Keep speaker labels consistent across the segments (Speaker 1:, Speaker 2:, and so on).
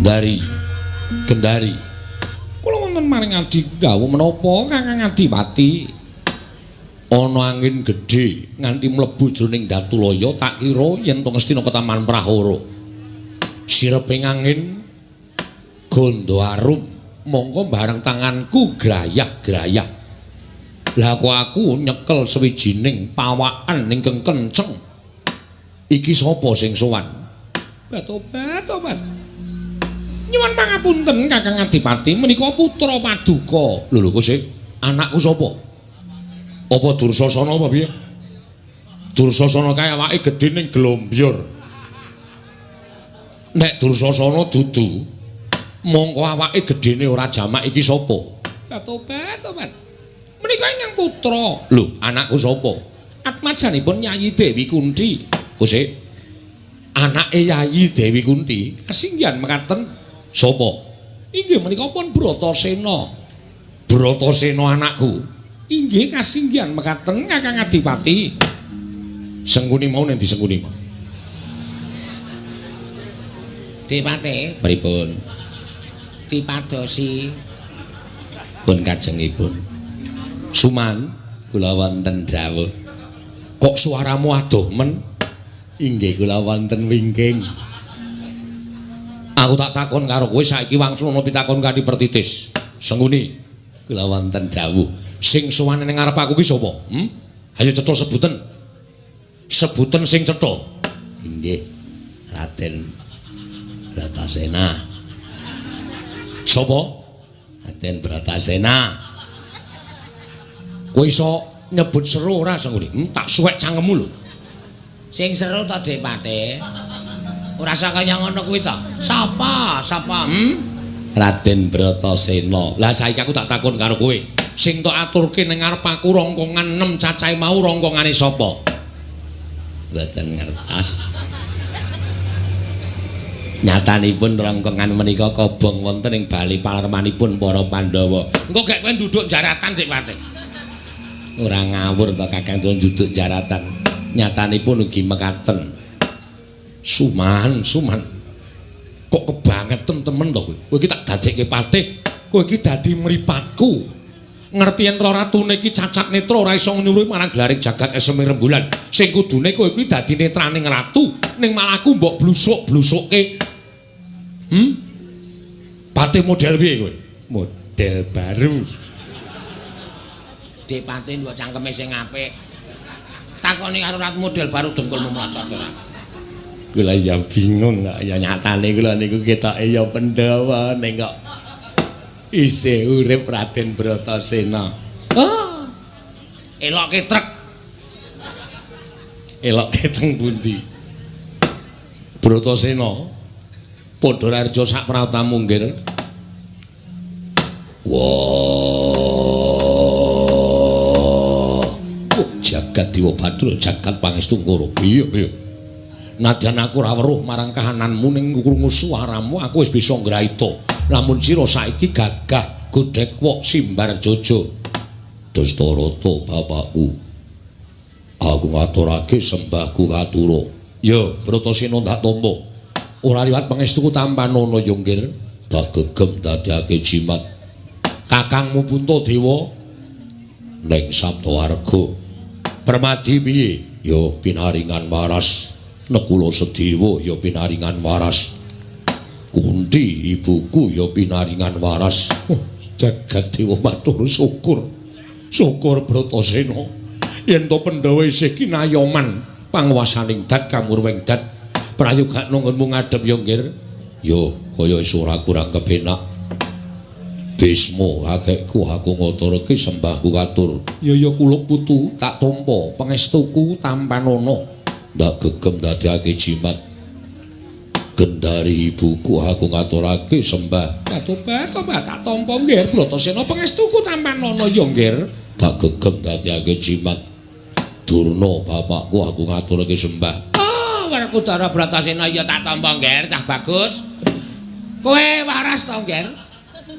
Speaker 1: Dari Gendari. Kula wonten maring adi dawuh menapa Kakang Adipati? Ana angin gedhe nganti mlebu jroning Datulaya, tak kira yen to Ngastina ketaman prahara. Sireping angin gondo arum mongko bareng tanganku grayah-grayah. Lah kok aku nyekel sewijining pawakan ingkang kenceng. Iki sapa sing sowan? Batobat-tobat. Nyuwun pangapunten Kakang Adipati, menika putra paduka. Lho lho kok sik, anakku sapa? Apa Dursasana apa piye? Dursasana kae awake gedhe ning glombyur. Nek Dursasana dudu, mongko awake gedhene ora jamak iki sapa? Batobat-tobat. Menika ingkang putra. Lho, anakku sapa? Atmajanipun Yayi Dewi Kunti. Kok sik? Anake Yayi Dewi Kunti kasinggihan mekaten. Sapa? Inggih menika pun Bratasena. Bratasena anakku. Inggih kasinggihan mekaten Kakang Adipati. Sengkuni mau ning disengkuni mau.
Speaker 2: Dipate
Speaker 1: pripun?
Speaker 2: Dipadosi
Speaker 1: pun kajengipun. Suman, kula wonten dawuh. Kok suaramu adoh men? Inggih kula wonten wingking. Aku tak takon karo kowe saiki wangsul ana pitakon kanthi pertitis. Sengkuni, kula wonten dawuh. Sing sowan ning ngarep aku ki sapa? Hmm? Ayo cetha sebuten. Sebuten sing cetha. Inggih, Raden Bratasena. Sapa? Raden Bratasena. Kowe iso nyebut seru ora Sengkuni? Tak suwek cangkemmu lho.
Speaker 2: Sing seru ta Depate? Ora usah kaya ngono kuwi ta. Sapa? Sapa? Hmm?
Speaker 1: Raden Bratasena. Lah saiki aku tak takon karo kowe. Sing tok aturke ning ngarep aku rongkongan 6 cacahe mau rongkongane sapa? Mboten ngertos. Nyatanipun rongkongan menika kobong wonten ing bali palermanipun para Pandhawa.
Speaker 2: Engko gek kowe nduduk jaratan Depate.
Speaker 1: Ora ngawur to Kakang nduduk jaratan. Nyatanipun ugi mekaten. Suman, Suman. Kok kebangetan temen to kowe? Kowe iki tak dadekke patih, kowe iki dadi mripatku. Ngerti yen ratune iki cacat netra ora iso nyuruhi marang gelaring jagat eseme rembulan. Sing kudune kowe iki dadi netraning ratu, ning malah aku mbok blusuk-blusukke. Hmm? Patih model piye kowe? Model baru.
Speaker 2: Depate mbok cangkeme sing apik. Takoni karo rat model baru dengkulmu mlocot ora.
Speaker 1: Kula ya bingung kok ya nyatane kula niku ketoke ya Pandhawa ning kok isih urip Raden Bratasena.
Speaker 2: Oh. Elokke trek.
Speaker 1: Elokke teng pundi? Bratasena padha rarja sak pratamu nggir. Wah. Jagat Dewa Bathara, jagat Pangestu Koro. Piye piye? Nadyan aku ora weruh marang kahananmu ning krungu suaramu aku wis bisa ngraita. Lamun sira saiki gagah godhek wok simbar jojo. Dastarata bapakku. Aku ngaturake sembahku katura. Ya, Bratasena tak tampa. Ora liwat pangestuku tampanana ya nggir. Tak gegem dadekake jimat. Kakangmu Puntadewa ning Saptawarga. Permadi piye? Ya pinaringan waras. Nekula Sedewa ya pinaringan waras. Kunti ibuku ya pinaringan waras. Oh, jagat Dewa Bathara syukur. Syukur Bratasena. Yen to Pandhawa isih kinayoman panguwasaning dat kamurweng dat. Prayogakno nggonmu ngadhep ya nggir. Ya kaya wis ora kurang kepenak. Bisma kakekku aku ngaturake sembahku katur. Ya ya kula putu tak tampa pangestuku tampanana. Ndak gegem dadekake jimat. Gendari ibuku aku ngaturake sembah.
Speaker 2: Tobat tobat tak tampa nggih Bratasena pangestuku tampanana ya nggih.
Speaker 1: Tak gegem dadekake jimat. Durna bapakku aku ngaturake sembah.
Speaker 2: Oh, Werkudara Bratasena ya tak tampa nggih cah bagus. Kowe waras to nggih?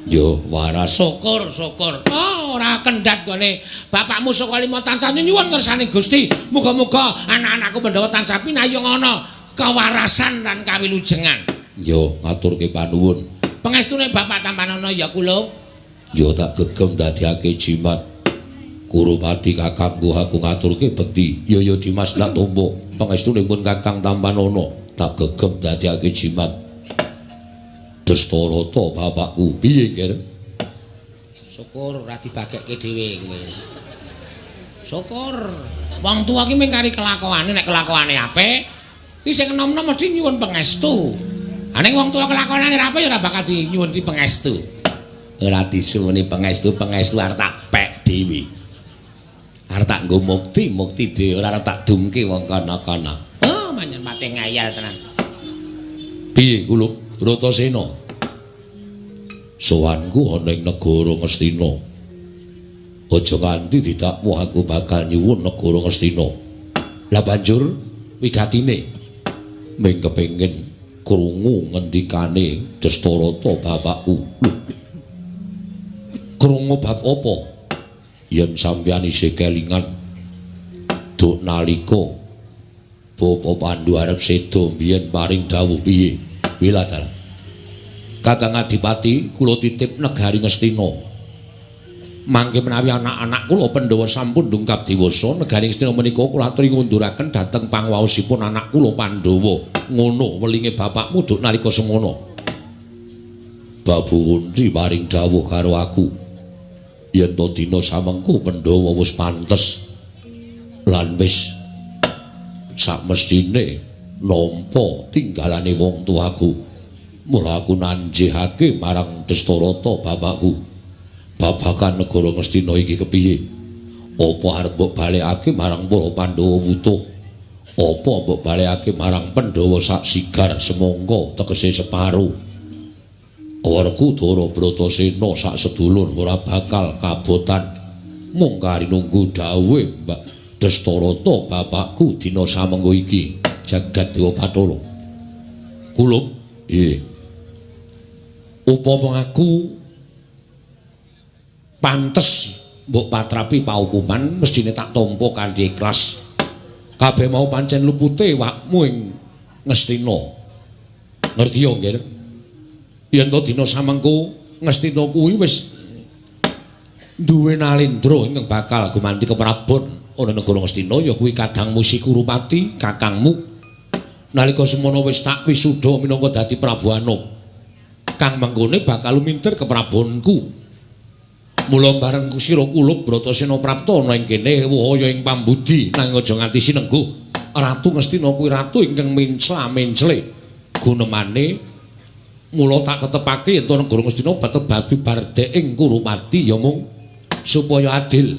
Speaker 1: Yo waras.
Speaker 2: Syukur syukur. Oh, ora kendhat gone bapakmu saka lima tansah nyuwun ngersane Gusti. Muga-muga anak-anakku Pandhawa tansah pinayung ana kewarasan lan kawilujengan.
Speaker 1: Ya ngaturke panuwun.
Speaker 2: Pangestune Bapak Tampanana ya kula.
Speaker 1: Ya tak gegem dadiake jimat. Kurupati kakangku aku ngaturke bekti. Ya ya Dimas tak tampa. Pangestune pun Kakang Tampanana tak gegem dadiake jimat. Dastarata bapakku piye, Nger?
Speaker 2: Syukur ora dibagekke dhewe kowe. Syukur. Wong tuwa ki mung kari kelakuane, nek kelakuane apik, ki sing enom-enom mesti nyuwun pangestu. Ha ning wong tuwa kelakuane ora apik ya ora bakal dinyuwun pangestu.
Speaker 1: Ora disuwuni pangestu, pangestu arep tak pek dhewe. Arep tak nggo mukti, mukti dhewe ora arep tak dumke wong kana-kana.
Speaker 2: Oh, manyen mate ngayal tenan.
Speaker 1: Piye kula Bratasena? Sowanku ana ing negara Ngastina. Aja nganti didakmu aku bakal nyuwun negara Ngastina. Lah banjur wigatine ming kepengin krungu ngendikane Dastarata bapakku. Krungu bab apa? Yen sampeyan isih kelingan duk nalika Bapa Pandu arep seda mbiyen paring dawuh piye? Wila dalah. Kakang Adipati kula titip negari Ngastina. Mangke menawi anak-anak kula Pandhawa sampun dungkap dewasa, negari Ngastina menika kula aturi ngunduraken dhateng pangwaosipun anak kula Pandhawa. Ngono welinge bapakmu duk nalika semono. Babu Kunti paring dawuh karo aku. Yen to dina samengku Pandhawa wis pantes lan wis sakmestine nampa tinggalane wong tuaku. Mula aku nanjihake marang Dastarata bapakku. Babagan negara Ngastina iki kepiye? Apa arep mbok balekake marang para Pandhawa wutuh? Apa mbok balekake marang Pandhawa sak sigar semangka tegese separo? Werkudara Bratasena sak sedulur ora bakal kabotan. Mung kari nunggu dawuhe Mbak Dastarata bapakku dina samengko iki. Jagat Dewa Bathara. Kulup, nggih. Upama aku pantes mbok patrapi paukuman mestine tak tampa kanthi ikhlas. Kabeh mau pancen lupute wakmu ing Ngastina. Ngerti ya, Nggir? Yen to dina samengko Ngastina kuwi wis duwe nalendra ingkang bakal gumanti keprabon ana negara Ngastina ya kuwi kadangmu Si Kurupati, kakangmu. Nalika semono wis tak wisuda minangka dadi Prabu Anom. Kang mengkone bakal lumintir keprabonku. Mula bareng sira kulup Bratasena prapta ana ing kene wahaya ing pambudi nanging aja nganti sinengguh. Ratu Ngastina kuwi ratu ingkang mencla-mencle gunemane. Mula tak tetepake yen to negara Ngastina batel babi bardek ing Kurupati ya mung supaya adil.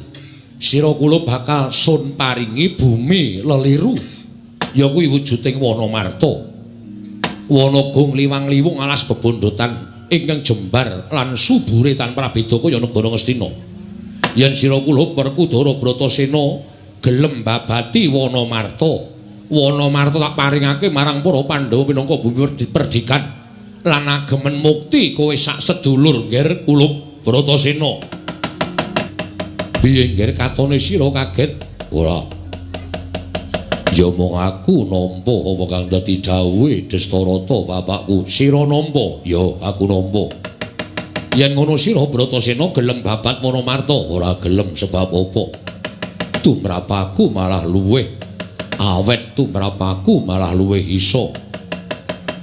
Speaker 1: Sira kulup bakal sun paringi bumi leliru. Ya kuwi wujuding wana marta. Wana gong liwang-liwung alas bebondotan ingkang jembar lan subure tanpa prabeda kaya negara Ngastina. Yen sira kula Werkudara Bratasena gelem babati wana marta, wana marta tak paringake marang para Pandhawa minangka bumi perdikan lan agemen mukti kowe sak sedulur Ngger Kulup Bratasena. Piye Ngger katone sira kaget? Ora. Ya mung aku nampa apa kang dadi dawuhe Dastarata bapakku. Sira nampa? Ya aku nampa. Yen ngono sira Bratasena gelem babat Wanamarta? Ora gelem sebab apa? Tumrapaku malah luwih awet, tumrapaku malah luwih iso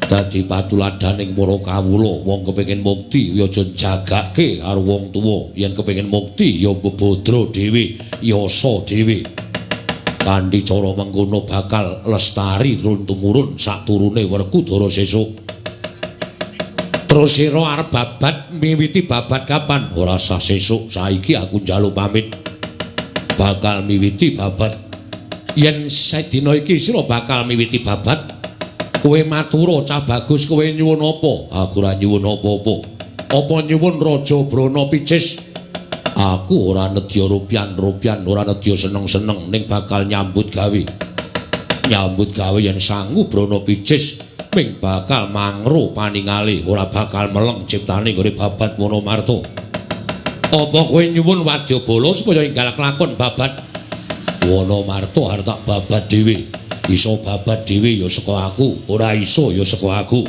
Speaker 1: dadi patuladaning para kawula. Wong kepengin mukti ya aja njagake karo wong tuwa. Yen kepengin mukti ya bebodro dhewe, yasa dhewe. Kanthi cara mengkono bakal lestari turun tumurun saturune Werkudara sesuk. Terus sira arep babat miwiti babat kapan? Ora sah sesuk, saiki aku njaluk pamit. Bakal miwiti babat. Yen sedina iki sira bakal miwiti babat, kowe matura cah bagus kowe nyuwun apa? Aku ora nyuwun apa-apa. Apa nyuwun Raja Brana Picis? Aku ora nedya rupian-rupian, ora nedya seneng-seneng ning bakal nyambut gawe. Nyambut gawe yen sangu Brana Picis ming bakal mangro paningale, ora bakal meleng ciptane nggone babat Wanamarta. Apa kowe nyuwun wadyabala supaya enggal kelakon babat Wanamarta arep tak babat dhewe? Iso babat dhewe ya saka aku, ora iso ya saka aku.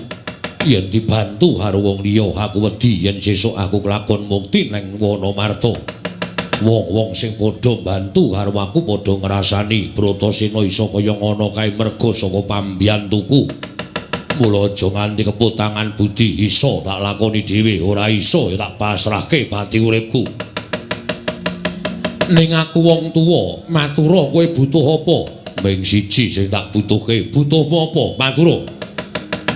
Speaker 1: Yen dibantu karo wong liya aku wedi yen sesuk aku kelakon mukti neng Wanamarta. Wong-wong sing padha mbantu karo aku padha ngrasani Bratasena iso kaya ngono kae merga saka pambiyantuku. Mula aja nganti keputangan budi, iso tak lakoni dhewe, ora iso ya tak pasrahke pati uripku. Ning aku wong tuwa, matura kowe butuh apa? Ming siji sing tak butuhke, butuhmu apa? Matura.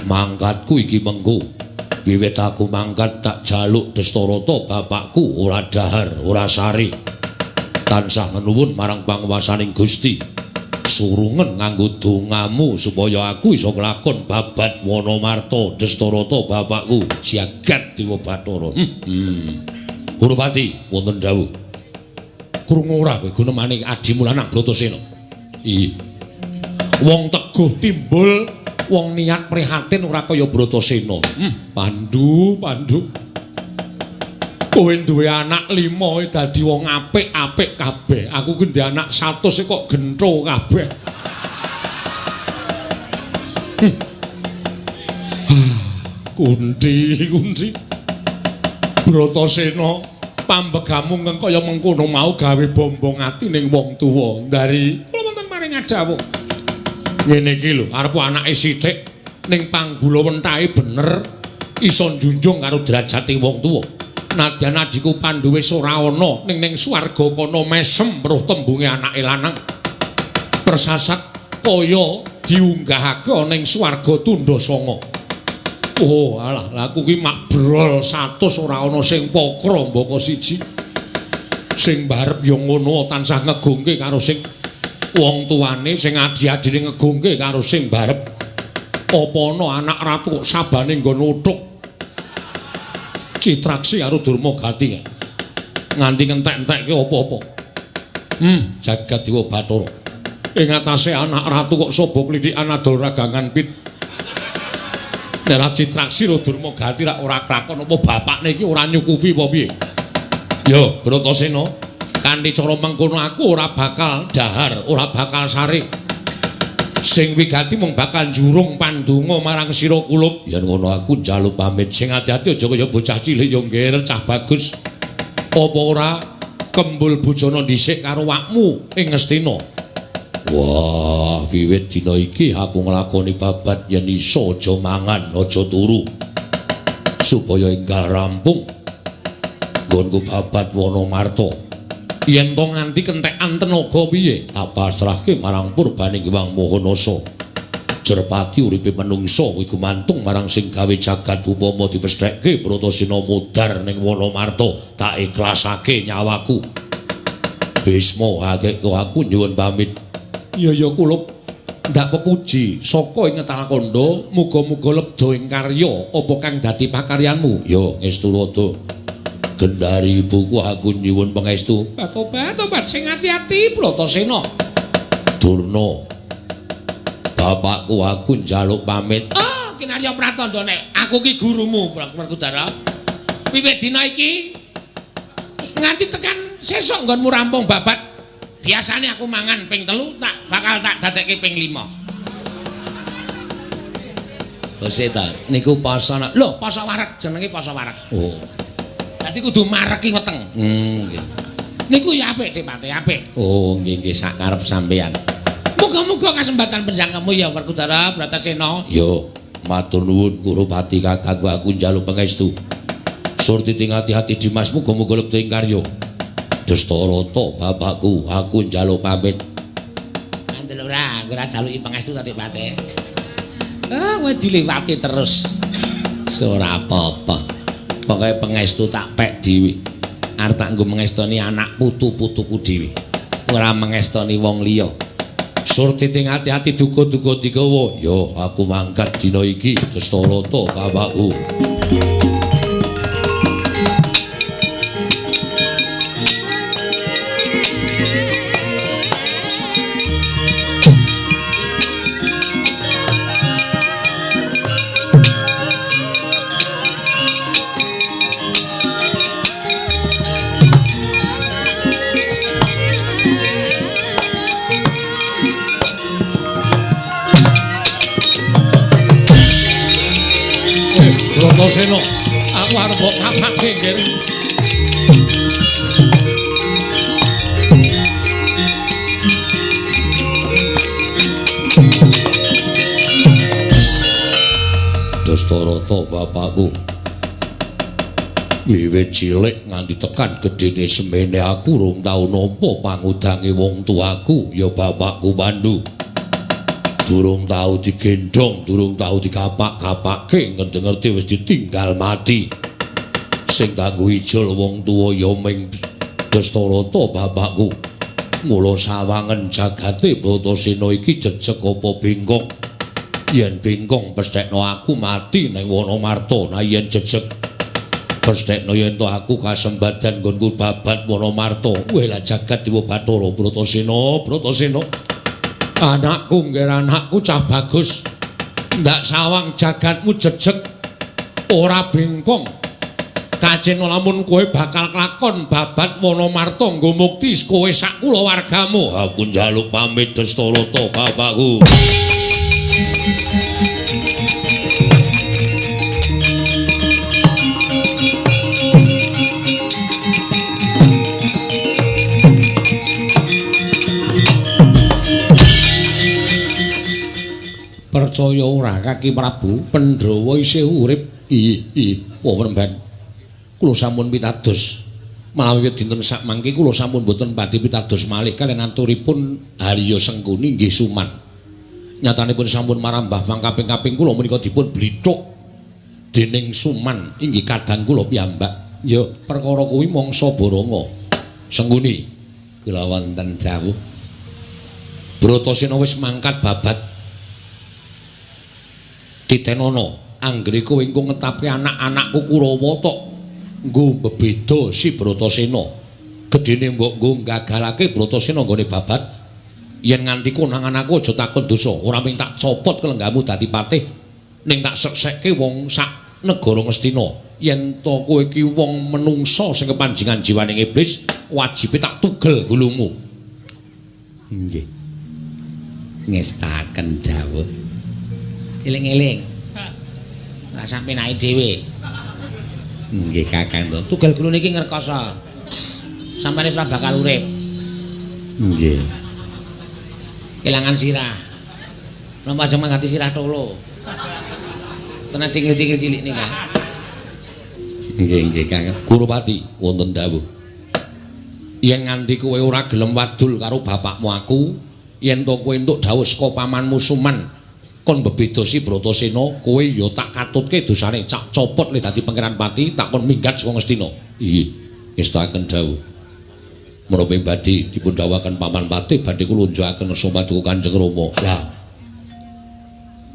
Speaker 1: Mangkatku iki mengko. Wiwit aku mangkat tak jaluk Dastarata bapakku ora dahar, ora sare. Tansah ngenuwun marang panguwasaning Gusti. Surungen nganggo dongamu supaya aku iso kelakon babat Wanamarta Dastarata bapakku Jagat Dewa Bathara. Kurupati wonten dawuh. Krungu ora kowe gunemane adimu lanang Bratasena? Iya. Wong teguh timbul, wong niat prihatin ora kaya Bratasena. Pandu, Pandu. Kowe duwe anak 5 dadi wong apik-apik kabeh. Aku ki ndek anak 100 kok gentho kabeh. Kunti, kunti. Bratasena pambegamu kaya mengkono mau gawe bombong ati ning wong tuwa. Dari kula wonten paring dawuh. Ngene iki lho, arep anake sithik ning panggula wentahe bener iso njunjung karo derajate wong tuwa. Nadyan adhiku Pandu wis ora ana ning ning swarga kono mesem weruh tembunge anake lanang. Persasat kaya diunggahake ning swarga tundha sanga. Oh, alah, lah aku ki mak brol 100 ora ana sing pokro mbaka siji. Sing barep ya ngono tansah ngegungke karo sing wong tuane, sing adi-adine ngegungke karo sing barep. Apa ana anak ratu kok sabane nggon uthuk. Citraksi karo Durmagati nganti ngentek-entekke apa-apa. Jagat Dewa Bathara. Ing atase anak ratu kok sobo klithikan adol ragangan pit. Nek ra Citraksi karo Durmagati rak ora klakon apa bapakne iki ora nyukupi apa piye? Yo, Bratasena, kanthi cara mengkono aku ora bakal dahar, ora bakal sare. Sing wigati mung bakal njurung pandonga marang sira kulup. Yen ngono aku njaluk pamit. Sing ati-ati aja kaya bocah cilik ya ngger cah bagus. Apa ora kembul bojone dhisik karo wakmu ing Ngastina? Wah, wiwit dina iki aku nglakoni babat yen iso aja mangan, aja turu. Supaya enggal rampung nggonku babat Wanamarta. Yen to nganti kentekan tenaga piye, tak pasrahke marang purbaning Hyang Maha Nasa. Jerpati uripe menungsa kuwi gumantung marang sing gawe jagat. Upama dipesthekke Bratasena mudhar ning Wanamarta, tak ikhlasake nyawaku. Bisma akeh aku nyuwun pamit. Iya ya kulup, ndak pepuji saka ing Ngetalakandha, muga-muga lebda ing karya apa kang dadi pakaryanmu. Ya ngestu rada. Gendari ibuku aku nyuwun pangestu. Tobat-tobat sing ati-ati Bratasena. Durna. Bapakku aku njaluk pamit.
Speaker 2: Ah, kinarya pratandha nek aku ki gurumu Werkudara. Wiwit dina iki nganti tekan sesuk nggonmu rampung babat. Biasane aku mangan ping 3 tak bakal tak dadekke ping 5.
Speaker 1: Bose ta niku poso.
Speaker 2: Lho, poso wareg jenenge poso wareg.
Speaker 1: Oh.
Speaker 2: Dadi kudu mareki weteng.
Speaker 1: Nggih.
Speaker 2: Niku ya apik Dipate, apik.
Speaker 1: Oh, nggih nggih sak karep sampeyan.
Speaker 2: Muga-muga kasempatan penjangkemu ya Werkudara Bratasena.
Speaker 1: Yo, matur nuwun Kurupati kakangku aku njaluk pangestu. Surti ati-ati Dimas muga-muga lebda ing karya. Dastarata bapakku aku njaluk pamit.
Speaker 2: Kandel ora, ora jaluki pangestu ta Dipate. Ah, kowe dilewati terus.
Speaker 1: Ora apa-apa. Pokoke pangestu tak pek dhewe. Arep tak nggo mengestoni anak putu-putuku dhewe. Ora mengestoni wong liya. Surti ati-ati duga-duga digawa. Yo, aku mangkat dina iki Dastarata bapakku. Bratasena, aku arep mbok kapake nggih. Dastarata bapakku. Wiwit cilik nganti tekan gedene semene aku rung tau nampa pangudange wong tuaku, ya bapakku Pandu. Durung tau digendhong, durung tau dikapak-kapake, ngerti-ngerti wis ditinggal mati. Sing kanggo ijol wong tuwa ya ming Dastarata bapakku. Mula sawangen jagate Bratasena iki jejeg apa bengkong. Yen bengkong pesthekno aku mati ning Wanamarta, nah yen jejeg pesthekno yen to aku kasembadan nggonku babat Wanamarta. Weh lah jagat Dewa Bathara Bratasena, Bratasena. Anakku nggih anakku cah bagus. Ndak sawang jagatmu jejeg ora bengkong. Kacena lamun kowe bakal klakon babat Wanamarta nggo mukti kowe sak kulawargamu. Aku njaluk pamit Dastarata bapakku. Percaya ora Kaki Prabu, Pandhawa isih urip. Iya, wah remban. Kula sampun pitados. Malah wiwit dinten sakmangke kula sampun boten badhe pitados malih kaliyan aturipun Harya Sengkuni nggih Suman. Nyatanipun sampun marambah mangkaping-kaping kula menika dipun blithuk dening Suman inggih kadang kula piyambak. Ya perkara kuwi mangsa boranga. Sengkuni
Speaker 2: kula wonten dawuh.
Speaker 1: Bratasena wis mangkat babat. Titenono anggere kowe engko ngetapke anak-anakku Kurawa tok nggo bebeda si Bratasena. Gedene mbok nggo gagalake Bratasena nggone babat. Yen nganti konangan aku aja takon dosa, ora mung tak copot kelenggamu dadi patih, ning tak seksekke wong sak negara Ngastina. Yen to kowe iki wong menungsa sing kepanjingan jiwaning iblis, wajibe tak tugel gulumu.
Speaker 2: Nggih. Ngestaken dawuh. Eling-eling. Ora sampe naik dhewe. Nggih Kakang.
Speaker 1: Tugel gulune iki ngrekoso. Sampeyan wis ora bakal urip.
Speaker 2: Nggih.
Speaker 1: Kelangan sirah. Napa aja mangati sirah tolo. Tenan dingil-dingil cilik nika.
Speaker 2: Nggih nggih Kakang.
Speaker 1: Kurupati wonten dawuh. Yen nganti kowe ora gelem wadul karo bapakmu aku, yen to kowe entuk dawuh saka pamanmu Suman kon bebeda si Bratasena, kowe ya tak katutke dosane, cak copot le dadi pangeran pati, tak kon minggat saka Ngastina. Iya, ngestaken dawuh. Menapa badhe dipun dawuhaken paman patih badhe kula unjukaken ngersa paduka Kanjeng Rama. Lah,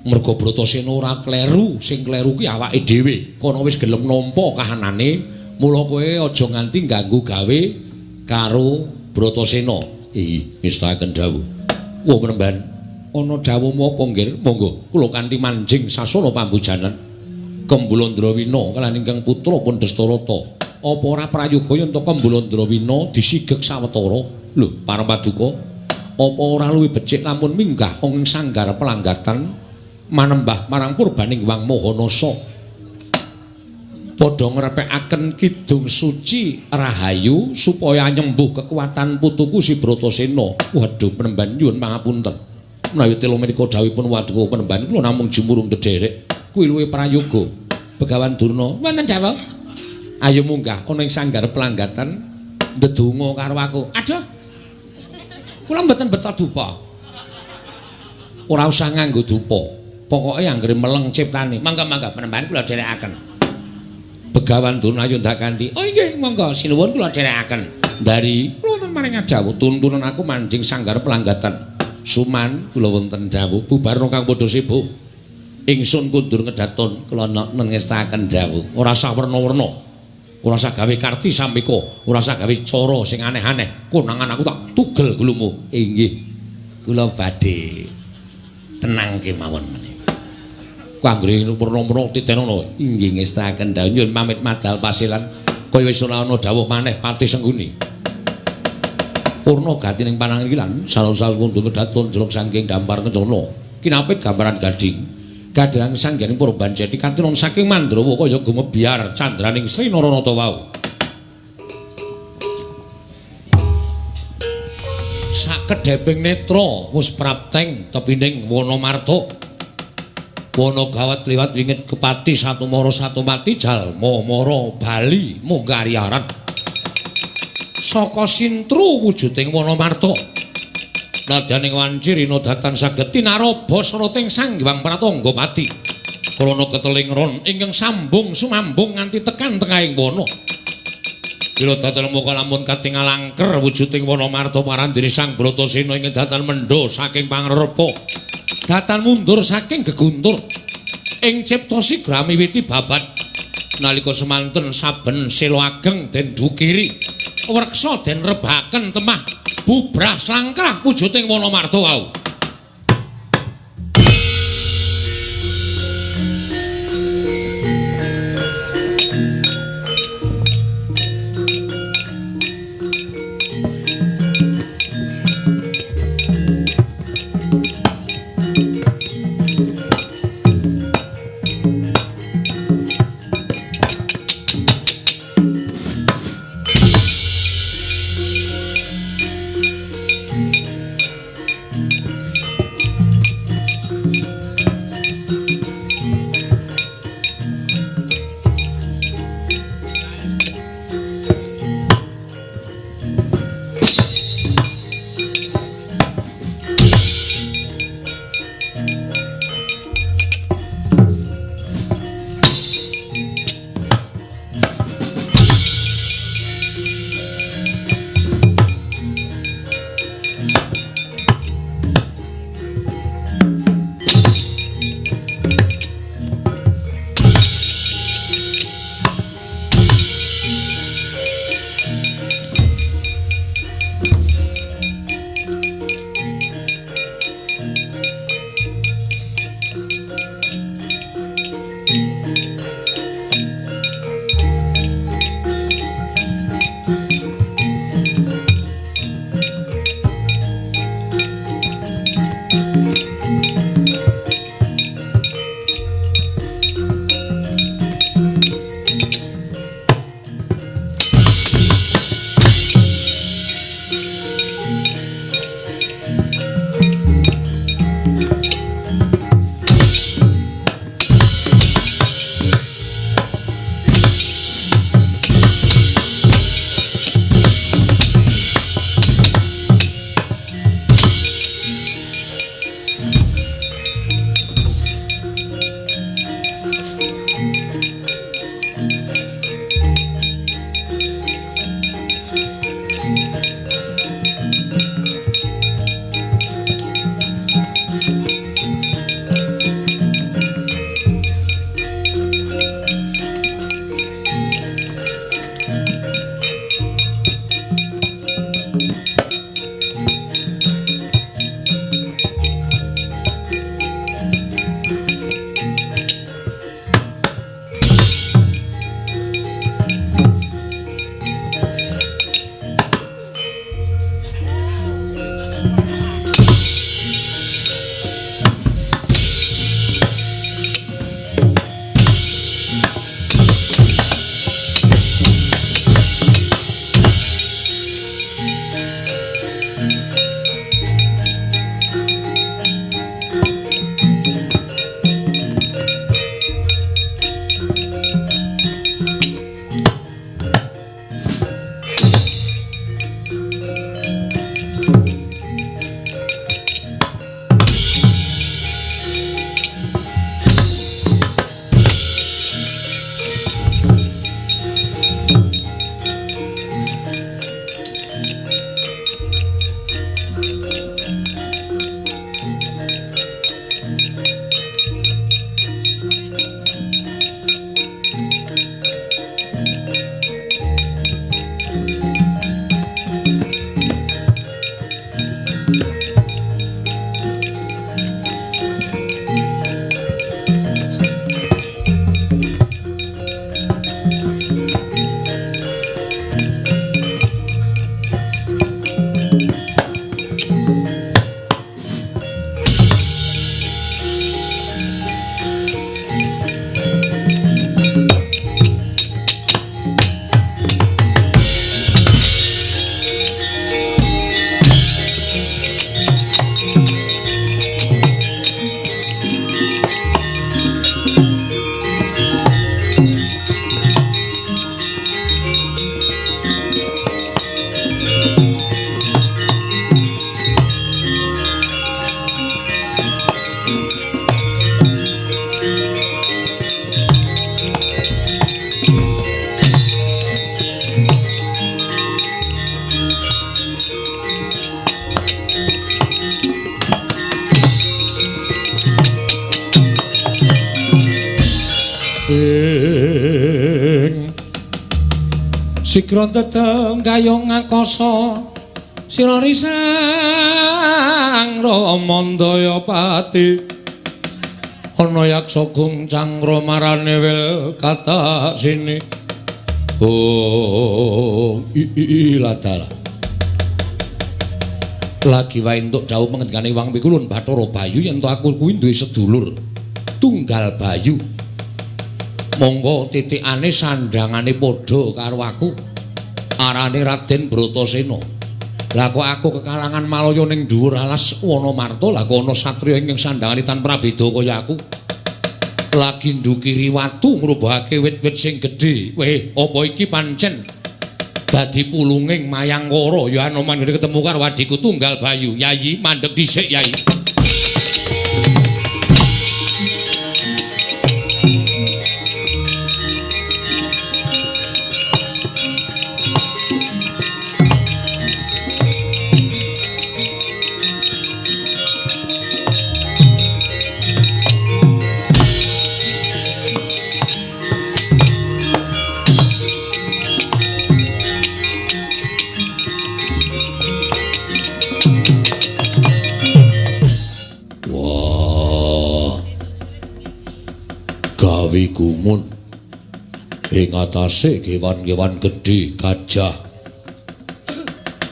Speaker 1: merga Bratasena ora kleru, sing kleru ki awake dhewe. Kono wis gelem nampa kahanane, mula kowe aja nganti ganggu gawe karo Bratasena. Iya, ngestaken dawuh. Wah, penemban ana dawuhmu apa nggih? Monggo kula kanthi manjing sasana pambujanan Kembulandrawina kaliyan ingkang putra pun Dastarata. Apa ora prayoga yen to Kembulandrawina disigeg sawetara? Lho, para paduka, apa ora luwih becik lamun minggah ing sanggar pelanggatan manembah marang purbaning Hyang Mahanasa? Padha ngrepekaken kidung suci rahayu supaya nyembuh kekuatan putuku si Bratasena. Waduh, penemban nyuwun pangapunten. Menawi telo menika dawuhipun waduka penemban kula namung jumurung dedherek. Kuwi luwih prayoga. Begawan Durna, wonten dawuh. Ayo munggah ana ing sanggar pelanggatan ndedonga karo aku. Aduh. Kula mboten beto dupa. Ora usah nganggo dupa. Pokoke anggere meleng ciptane. Mangga-mangga penemban kula dherekaken. Begawan Durna ayo ndak kanthi. Oh nggih, monggo sinuwun kula dherekaken. Dari kula wonten maring dawuh tuntunan aku manjing sanggar pelanggatan. Suman kula wonten dawuh bubarna kang padha sibuk. Ingsun kundur ngedaton kula nengestaken dawuh. Ora usah werna-werna. Ora usah gawe karti sampika, ora usah gawe cara sing aneh-aneh. Konangan aku tak tugel gulumu.
Speaker 2: Inggih. Kula badhe tenang kemawon meneh.
Speaker 1: Kanggere werna-werna titenono.
Speaker 2: Inggih ngestaken dawuh
Speaker 1: nyuwun pamit madal pasilan. Kaya wis ora ana dawuh maneh Patih Sengguni. Purna gati ning panangilan salon-salon kundur kedaton jelok saking dampar kencana. Kinapit gambaran gading. Kaderang sangganing para banjati katinon saking Mandrawa kaya gumebyar candraning Sri Naranata wau. Sakedheping netra wis prapteng tepining wana marta. Wana gawat kliwat wingit kepati satumara satumati jalma mara bali munggah ariaran. Saka sintru wujuding wana marta. Nadyaning wanci rina datan saged tinaraba srating Sang Hyang Pratangga Pati. Krana keteling ron ingkang sambung sumambung nganti tekan tengahing wana. Bila datan muka lamun katingal angker wujuding wana marta parandene Sang Bratasena ingkang datan mendha saking pangrepa. Datan mundur saking geguntur. Ing cipta sigra miwiti babat. Nalika semanten saben sela ageng den dukiri, wreksa den rebaken temah bubrah slangkrah wujuding wana marta wau. Sigra teteng kayong ngakasa sira risang Ramandaya pati. Ana yaksa guncang marane wil kata sini. Oh, i ladala. Lagi wae entuk dawuh pengendikane Wang Pikulun Bathara Bayu yen to aku kuwi duwe sedulur tunggal Bayu. Monggo titikane sandhangane padha karo aku. Arane Raden Bratasena. Lah kok aku kekalangan Malaya ning dhuwur alas Wanamarta, lah kok ana satriya ingkang sandhangane tan prabeda kaya aku. Lagi ndukiri watu ngrubahake wit-wit sing gedhe. Weh, apa iki pancen dadi pulunging Mayangkara? Ya Anoman ketemu karo adhiku tunggal Bayu. Yayi, mandeg dhisik Yayi. Gumun ing atase kewan-kewan gedhe, gajah,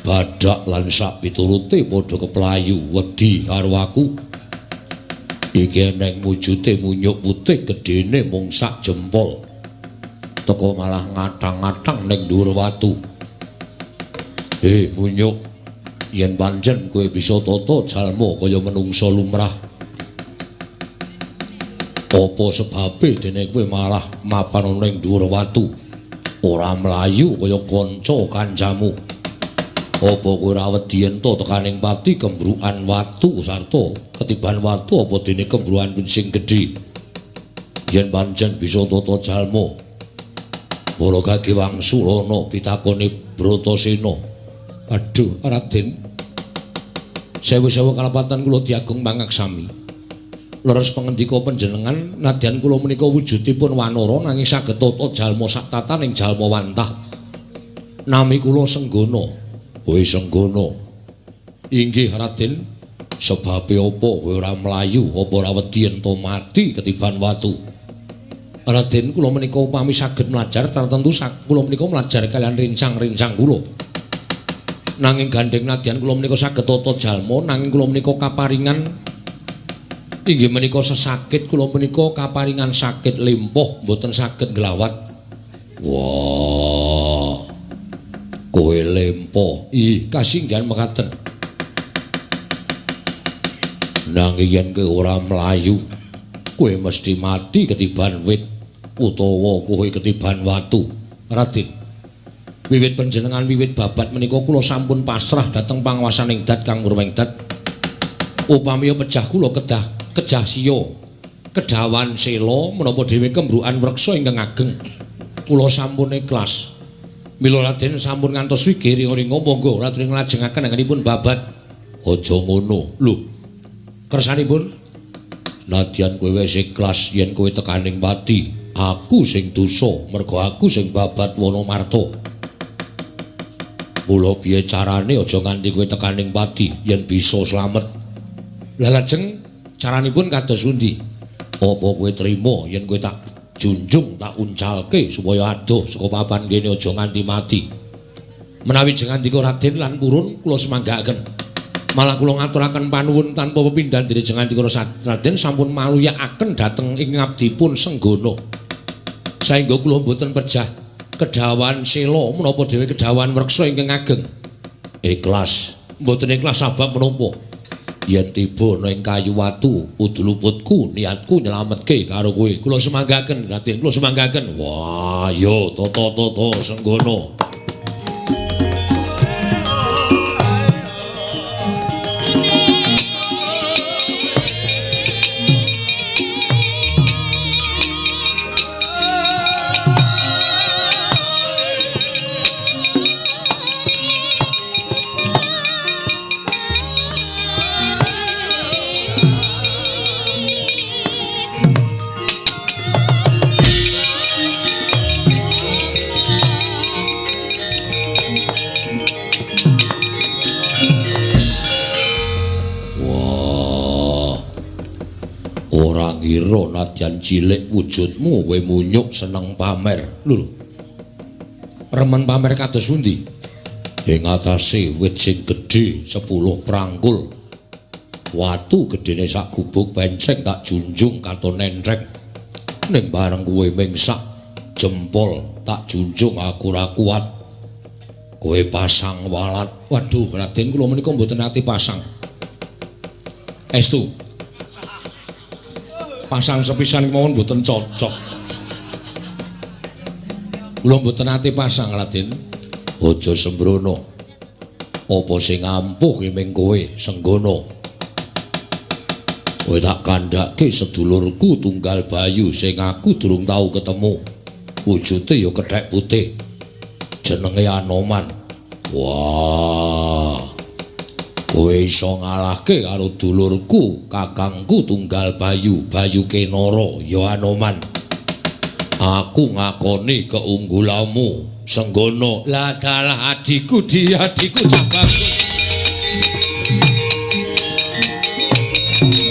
Speaker 1: badak lan sak piturute padha keplayu wedi karo aku. Iki eneng wujude munyuk putih gedene mung sak jempol. Teko malah ngatang-ngatang ning dhuwur watu. Munyuk, yen pancen kowe bisa tata jalma kaya menungsa lumrah, apa sebabe dene kowe malah mapan ana ning dhuwur watu, ora mlayu kaya kanca kancamu? Apa kowe ora wedi yen to tekaning pati kembrukan watu sarta ketiban watu apa dene kembrukan sing gedhe? Yen pancen bisa tata jalma, para gage wangsulana pitakone Bratasena. Aduh, Raden, sewu-sewu kalapatan kula diagung pangaksami. Leres pangendika panjenengan, nadyan kula menika wujudipun wanara nanging saged tata jalma sak tataning jalma wantah. Nami kula Senggana. Kowe Senggana? Inggih Raden. Sebabe apa kowe ora mlayu, apa ora wedi yen to mati ketiban watu? Raden, kula menika upami saged mlajar tartemtu kula menika mlajar kaliyan rencang-rencang kula. Nanging gandheng nadyan kula menika saged tata jalma, nanging kula menika kaparingan inggih menika sesakit, kula menika kaparingan sakit limpuh, mboten saged nglawat. Wah, kowe lempoh. Ih, kasinggihan mekaten. Nanging yen kowe ora mlayu, kowe mesti mati ketiban wit utawa kowe ketiban watu. Raden, wiwit panjenengan wiwit babat menika kula sampun pasrah dhateng panguwasaning Dat Kang Murwengdat. Upami pejah kula kedah kejah siya kedawan sela menapa dhewe kembrukan wreksa ingkang ageng. Kula sampun ikhlas. Mila Raden sampun ngantos wigiri ringa, monggo Raden nglajengaken anggenipun babat. Aja ngono. Lho, kersanipun nadyan kowe wis ikhlas yen kowe tekaning pati, aku sing dosa mergo aku sing babat Wanamarta. Mula piye carane aja nganti kowe tekaning pati yen bisa slamet. Lah lajeng caranipun kados pundi? Apa kowe trima yen kowe tak junjung, tak uncalke supaya adoh saka papan kene aja nganti mati? Menawi jengandika Raden lan purun kula semanggaaken. Malah kula ngaturaken panuwun tanpa pepindhan dene jengandika Raden sampun maluyakaken dhateng ing ngabdipun Senggana. Saengga kula mboten pejah kedawan sela menapa dhewe kedawan wreksa ingkang ageng. Ikhlas, mboten ikhlas sebab menapa? Yen tiba ana ing kayu watu uduluputku niatku nyelametke karo kowe. Kula semanggaken Raden, kula semanggaken. Wah, yo tata-tata Senggana. Sira nadyan cilik wujudmu kowe munyuk seneng pamer. Lho. Remen pamer kados pundi? Ing atase wit sing gedhe 10 prangkul. Watu gedene sak gubuk penceng tak junjung katon entreng. Ning bareng kowe ming sak jempol tak junjung aku ora kuat. Kowe pasang walat. Waduh, Raden kula menika mboten ate pasang. Estu. Pasang sepisan mawon mboten cocok. Kula mboten ate pasang, Raden. Aja sembrono. Apa sing ampuh ki ming kowe, Senggana. Kowe tak kandhake sedulurku tunggal Bayu sing aku durung tau ketemu. Wujude ya kethek putih. Jenenge Anoman. Wah. Kowe iso ngalahke karo dulurku, kakangku tunggal Bayu, Bayu Kenara, ya Anoman. Aku ngakoni keunggulanmu, Senggana. Lah dalah adhiku, di adhiku cabangku.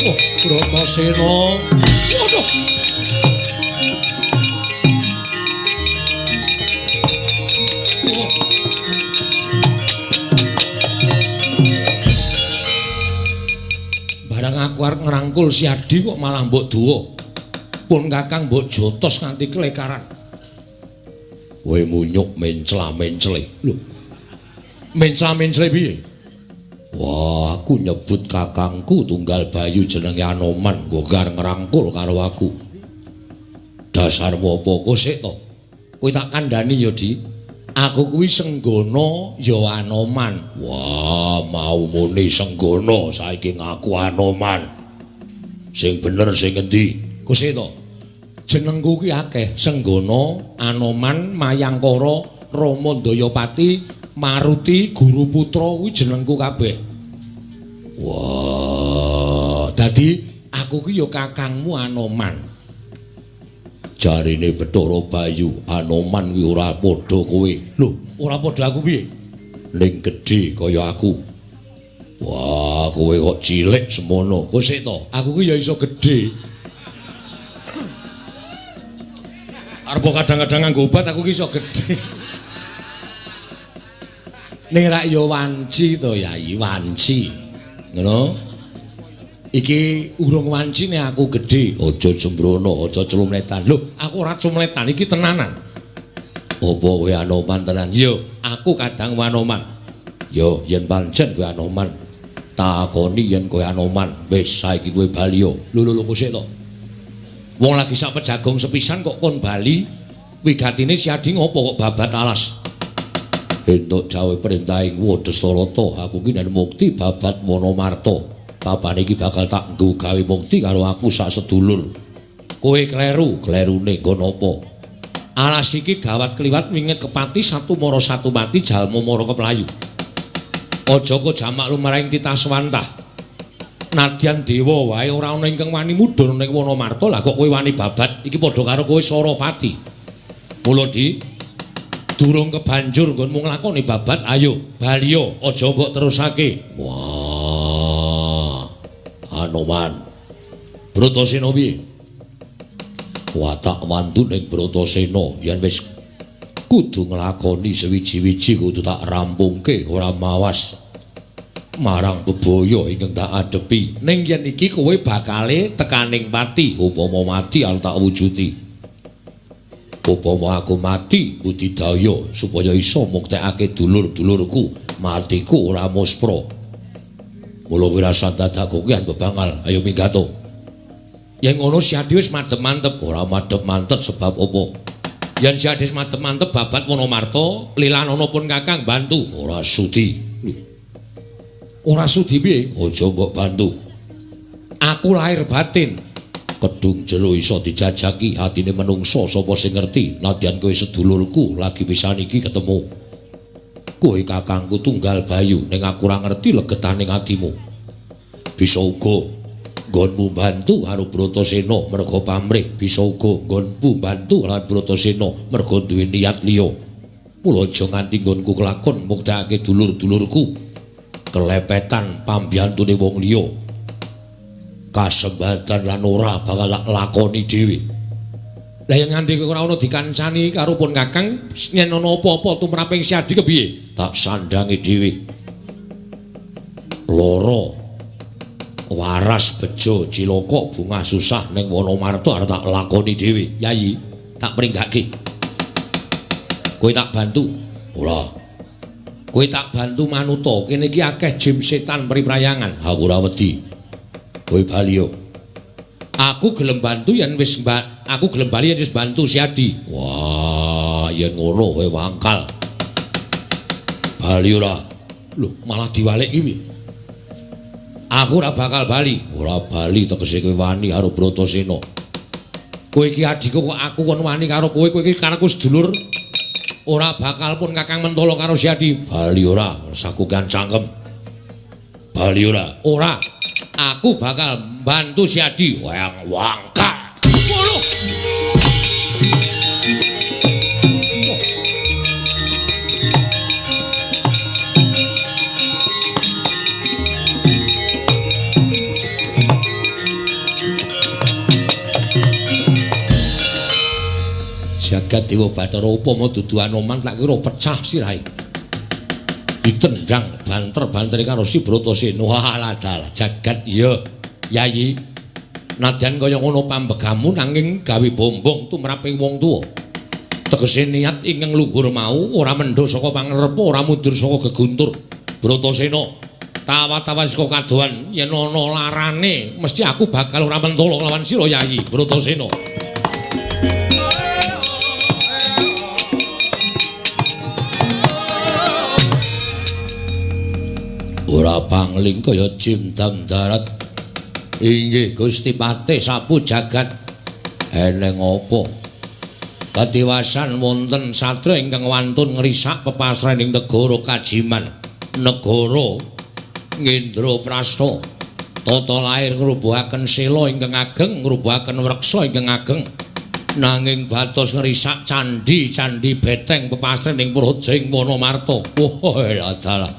Speaker 1: Oh, Bratasena. Waduh. Barang aku arep ngrangkul si Adi kok malah mbok duwa. Pun kakang mbok jotos nganti kelekaran. Kowe munyuk mencla-mencle. Lho. Mencla-mencle piye? Wah, aku nyebut kakangku tunggal Bayu jenenge Anoman, kok arep ngrangkul karo aku. Dasarmu apa kok sik to? Kowe tak kandhani ya, Di. Aku kuwi Senggana ya Anoman. Wah, mau muni Senggana saiki ngaku Anoman. Sing bener sing endi? Kose to. Jenengku ki akeh, Senggana, Anoman, Mayangkara, Rama Dayapati, Maruti, Guru Putra kuwi jenengku kabeh. Wah, dadi aku ki ya kakangmu Anoman. Jarine Bathara Bayu, Anoman kuwi ora padha kowe. Lho, ora padha aku piye? Ning gedhe kaya aku. Wah, kowe kok cilik semono. Kok sik to? Aku ki ya iso gedhe. Arep kadang-kadang nganggo obat aku ki iso gedhe. Ning rak ya wanci to, Yai, wanci. Ngono. Iki urung wancine aku gedhe. Aja sembrono, aja cumletan. Lho, aku ora cumletan, iki tenanan. Apa kowe Anoman tenan? Yo, aku kadang Anoman. Yo, yen pancen kowe Anoman, takoni yen kowe Anoman. Wis saiki kowe bali yo. Lho lho lho sik to. Wong lagi sak pejagong sepisan kok kon bali. Wigatine si Adi ngopo kok babat alas? Entuk jawe perintahing Wedhastarata, aku ki nen mukti babat Wonomarta. Papane iki bakal tak nggo gawe mukti karo aku sak sedulur. Kowe kleru, klerune nggon apa? Alas iki gawat kliwat winget kepati satu mara satu mati jalma mara keplayu. Aja kok jamak lumrahing titaswantah. Nadyan dewa wae ora ana ingkang wani mudhun ning Wonomarta, lah kok kowe wani babat iki padha karo kowe Sarapati. Mula di durung kebanjur nggonmu nglakoni babat, ayo baliyo aja mbok terusake. Wah. Anoman. Bratasena piye? Watak wantuning Bratasena yen wis kudu nglakoni sewiji-wiji kudu tak rampungke ora mawas marang bebaya ingkang tak adepi. Ning yen iki kowe bakale tekaning pati, upama mati arep tak wujudi. Upama aku mati budidaya supaya iso muktekake dulur-dulurku, matiku ora muspra. Mula wirasat dadak kokian bebangal, ayo minggato. Yen ngono si Adi wis madhep mantep, ora madhep mantep sebab apa? Yen si Adi wis madhep mantep babat Wonomarta, lilanana pun kakang bantu, ora sudi. Ora sudi piye? Aja mbok bantu. Aku lahir batin. Kedung jero iso dijajaki atine menungso sapa sing ngerti. Nadyan kowe sedulurku lagi pisan iki ketemu. Kowe kakangku tunggal Bayu, ning aku ora ngerti legetaning atimu. Bisa uga nggonmu bantu karo Bratasena merga pamrih, bisa uga nggonmu bantu karo Bratasena merga duwe niat liya. Mula aja nganti nggonku kelakon muktekake dulur-dulurku kelepetan pambiyantune wong liya. Kasembatan lan ora bakal lakoni dhewe. Lah yen nganti kowe ora ana dikancani karo pun Kakang, yen ana apa-apa tumraping Siadi kepiye? Tak sandangi dhewe. Loro waras bejo cilaka bungah susah ning Wonomarta arep tak lakoni dhewe. Yayi, tak pringgake. Kowe tak bantu. Ora. Kowe tak bantu manuta. Kene iki akeh jim setan priprayangan. Aku ora wedi. Kowe bali yo. Aku gelem bantu yen wis aku gelem bali yen wis bantu Siadi. Wah, yen ngono kowe wangkal. Bali ora. Lho, malah diwaleki piye? Aku ora bakal bali. Ora bali tegese kowe wani karo Bratasena. Kowe iki adikku kok aku kon wani karo kowe, kowe iki karo sedulur. Ora bakal pun Kakang mentolo karo Siadi. Bali ora, sakukan cangkem. Bali ora. Ora. Aku bakal bantu Siadi. Wang wangkal. Waduh. Jagat Dewa Bathara upama dudu Anoman tak kira pecah sirahe. Ditendang banter-bantere karo si Bratasena. Walah dalah jagat iya Yayi. Nadyan kaya ngono pambegamu nanging gawe bombong tumraping wong tuwa. Tegese niat ingkang luhur mau ora mendho saka pangarepa, ora mundur saka geguntur. Bratasena tawa-tawa saka kadohan yen ana larane mesti aku bakal ora mentolo kelawan sira Yayi Bratasena. Ora pangling kaya jim dam darat. Inggih Gusti Patih sapu jagat. Eneng apa? Katiwasan wonten satria ingkang wantun ngrisak pepasraning negara Kajiman, negara Ngendraprasta. Tata lair ngrubuhaken sela ingkang ageng, ngrubuhaken wreksa ingkang ageng. Nanging batos ngrisak candhi-candhi beteng pepasraning praja ing Wonomarta. Wah, dalah.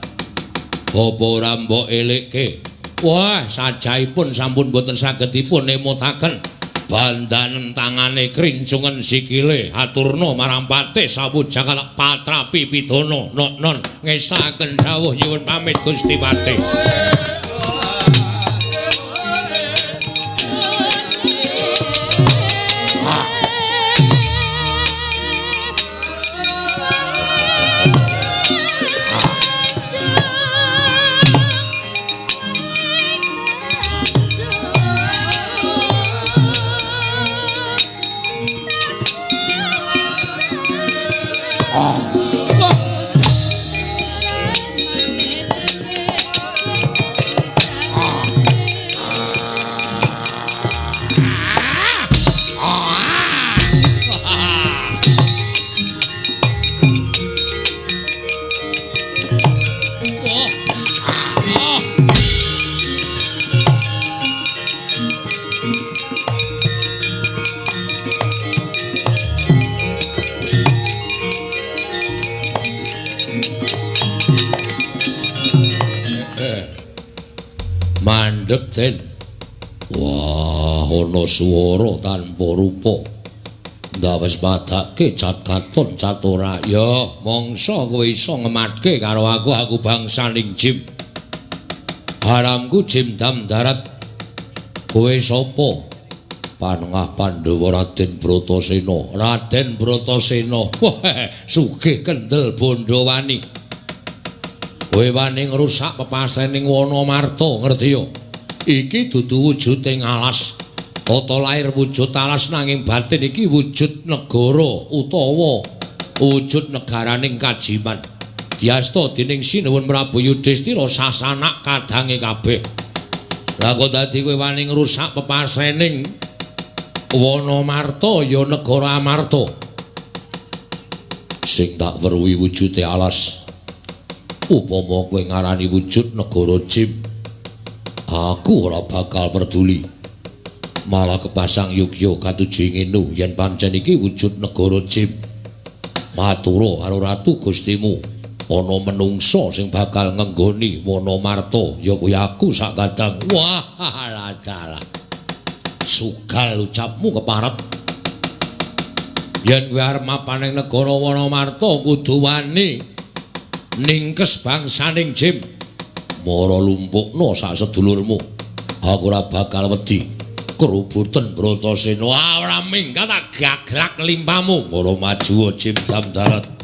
Speaker 1: Apa ora mbok elekke? Wah, sajaipun sampun boten saged dipun emutaken. Bandanen tangane krincungen sikile, aturna marang patih sapu jagat patrapi pidana. Non ngestaken dawuh nyuwun pamit Gusti Patih. Mandek Den. Wah, ana swara tanpa rupa. Ndawes padake cat katon cat ora. Ya, mangsa kowe iso ngematke karo aku, aku bangsaning jim. Haramku jim dam darat. Kowe sapa? Panengah Pandhawa Raden Bratasena. Raden Bratasena. Wah, sugih kendel Bondowani. Kowe wani ngrusak pepasrening Wonomarta, ngerti ya? Iki dudu wujuding alas. Tata lair wujud alas nanging batin iki wujud negara utawa wujud negaraning Kajiman. Diasta dening Sinuwun Prabu Yudhistira sasanak kadange kabeh. Lah kok dadi kowe wani ngrusak pepasrening Wonomarta ya negara Amarta. Sing tak weruhi wujude alas. Upama kowe ngarani wujud negara Jim, aku ora bakal peduli. Malah kepasang yogya katuju ngene yen pancen iki wujud negara Jim. Matura karo ratu Gustimu. Ana menungsa sing bakal ngenggoni Wanamarta ya kuwi aku sak kadang. Wah, dalah. Sugal ucapmu keparet. Yen kowe arep mapan ing negara Wanamarta kudu wani ningkes bangsaning Jim. Mara lumpukna sak sedulurmu. Aku ora bakal wedi. Kerubuten Bratasena. Ah, ora minggat tak gaglak limpamu. Mara maju Jim Damdarat.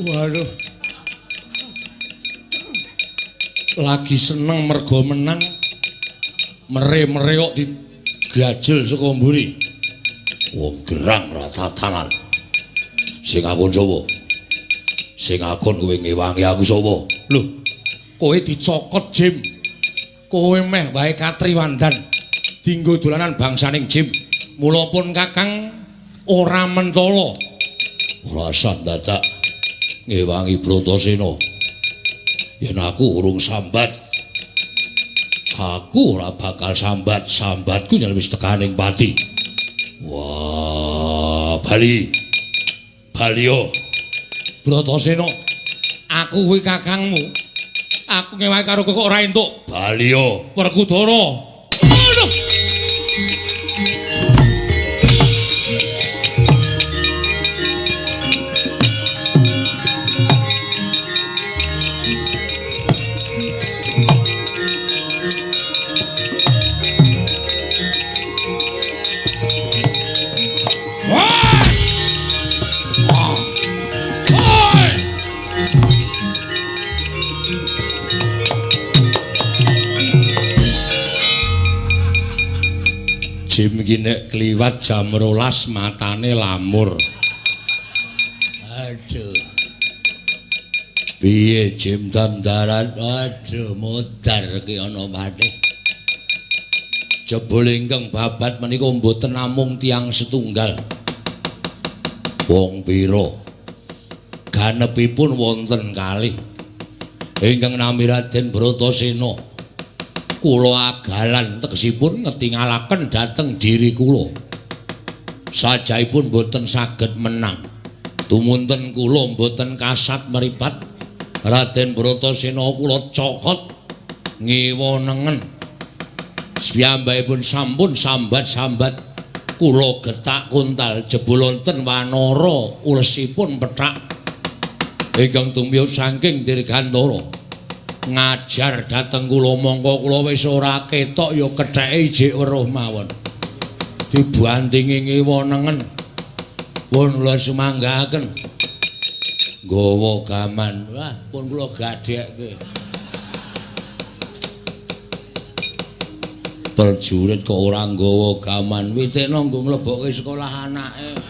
Speaker 1: Waduh. Lagi seneng mergo menang. Mere-mere kok digajel saka mburi. Wong gerang ra tatanan. Sing akon sapa? Sing akon kowe ngewangi aku sapa? Lho, kowe dicokot Jim. Kowe meh wae katriwandan dinggo dolanan bangsaning Jim. Mula pun Kakang ora mentala. Ora usah dadak ngewangi Bratasena. Yen aku urung sambat, aku ora bakal sambat. Sambatku yen wis tekaning pati. Wah, bali. Baliyo. Bratasena, aku kuwi kakangmu. Aku ngewangi karo kowe kok ora entuk. Baliyo, Werkudara. Aduh. Iki nek kliwat jam 12 matane lamur. Aduh. Piye jim dandaran? Aduh, modar ki ana maneh. Jebul ingkang babat menika mboten namung tiyang setunggal. Wong pira? Ganepipun wonten kalih. Ingkang nami Raden Bratasena. Kula agalan tegesipun ngetingalaken dhateng diri kula. Sajaipun mboten saged menang. Tumunten kula mboten kasat meripat. Raden Bratasena kula cokot ngiwa nengen. Piyambakipun sampun sambat-sambat kula getak kuntal jebul wonten wanara ulesipun pethak ingkang tumiyos saking Dirgantara. Ngajar dhateng kula mongko kula wis ora ketok ya ketheke ijik weruh mawon. Dibantingi ngiwa nengen. Pun kula sumanggaaken. Nggawa gaman. Wah, pun kula gadhekke. Prajurit kok ora nggawa gaman, witekno nggo mlebokke sekolah anake.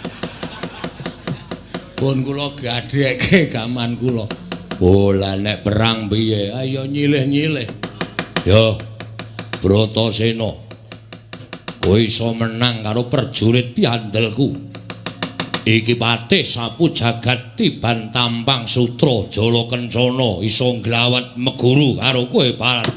Speaker 1: Pun kula gadhekke gaman kula. Oh, lah nek perang piye? Ayo nyilih-nyilih. Yo, Bratasena. Kowe iso menang karo prajurit piandelku. Iki patih sapu jagat tiban tampang sutra jala kencana iso nglawat meguru karo kowe Barat.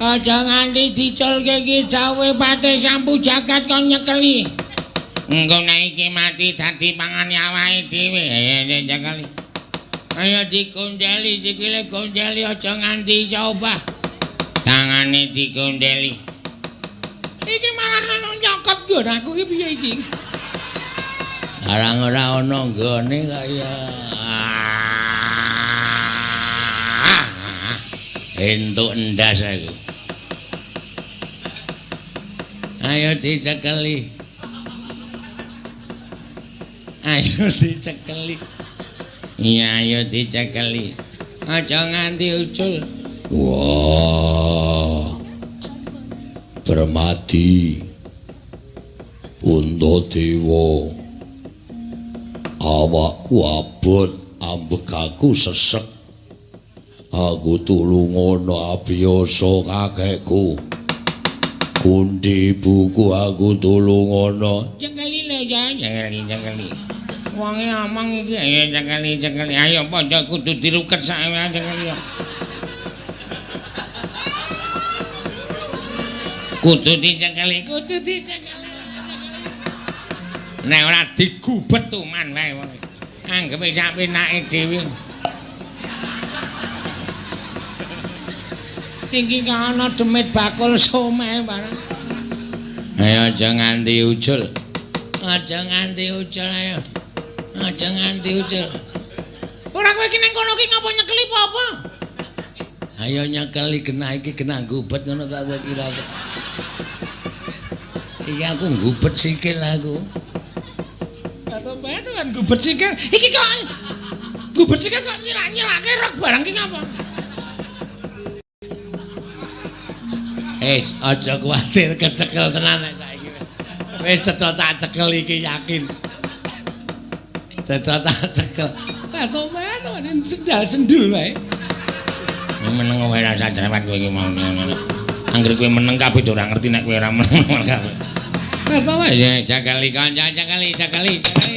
Speaker 2: Aja nganti diculke iki dawuhe Patih Sampu Jagat kon nyekeli. Engko nek iki mati dadi pangane awake dhewe. Ayo nyekeli. Ayo dikondeli sikile kondeli aja nganti iso obah. Tangane dikondeli. Iki malah nyokot nggon aku iki piye iki?
Speaker 1: Barang ora ana nggone kaya entuk endas aku. Ayo dicekeli.
Speaker 2: Ayo dicekeli. Iya, ayo dicekeli. Aja nganti ucul.
Speaker 1: Wah. Permati. Puntadewa. Awakku abot, ambek aku sesek. Aku tulungono abiyasa kakekku. Kundi ibuku aku tulungono.
Speaker 2: Cekeli lho, cekeli, cekeli. Wonge omong iki ayo cekeli, cekeli. Ayo padha kudu diruket sae cekeli. Kudu dicekeli, kudu dicekeli. Nek ora digubet tuman wae wong. Anggepe sak penake dhewe. Iki ana demit bakul someh barang.
Speaker 1: Ayo aja nganti ucul.
Speaker 2: Aja nganti ucul ayo. Aja nganti ucul. Ora kowe iki ning kono ki ngapa nyekeli apa-apa? Ayo nyekeli genah iki genah gubet ngono kok kowe kira. Iki aku gubet sikil aku.
Speaker 1: Bato-bato kan gubet sikil. Iki kok gubet sikil kok nyilak-nyilake rok barang ki ngapa?
Speaker 2: Wis, aja kuwatir kecekel tenan nek saiki. Wis cetha tak cekel iki yakin. Cetha tak cekel.
Speaker 1: Bato-bato sendal sendul wae.
Speaker 2: Meneng wae rasa cerewet kowe iki mau. Angger kowe meneng kabeh ora ngerti nek kowe ora meneng kabeh.
Speaker 1: Bato wae
Speaker 2: cekeli kanca cekeli cekeli cekeli.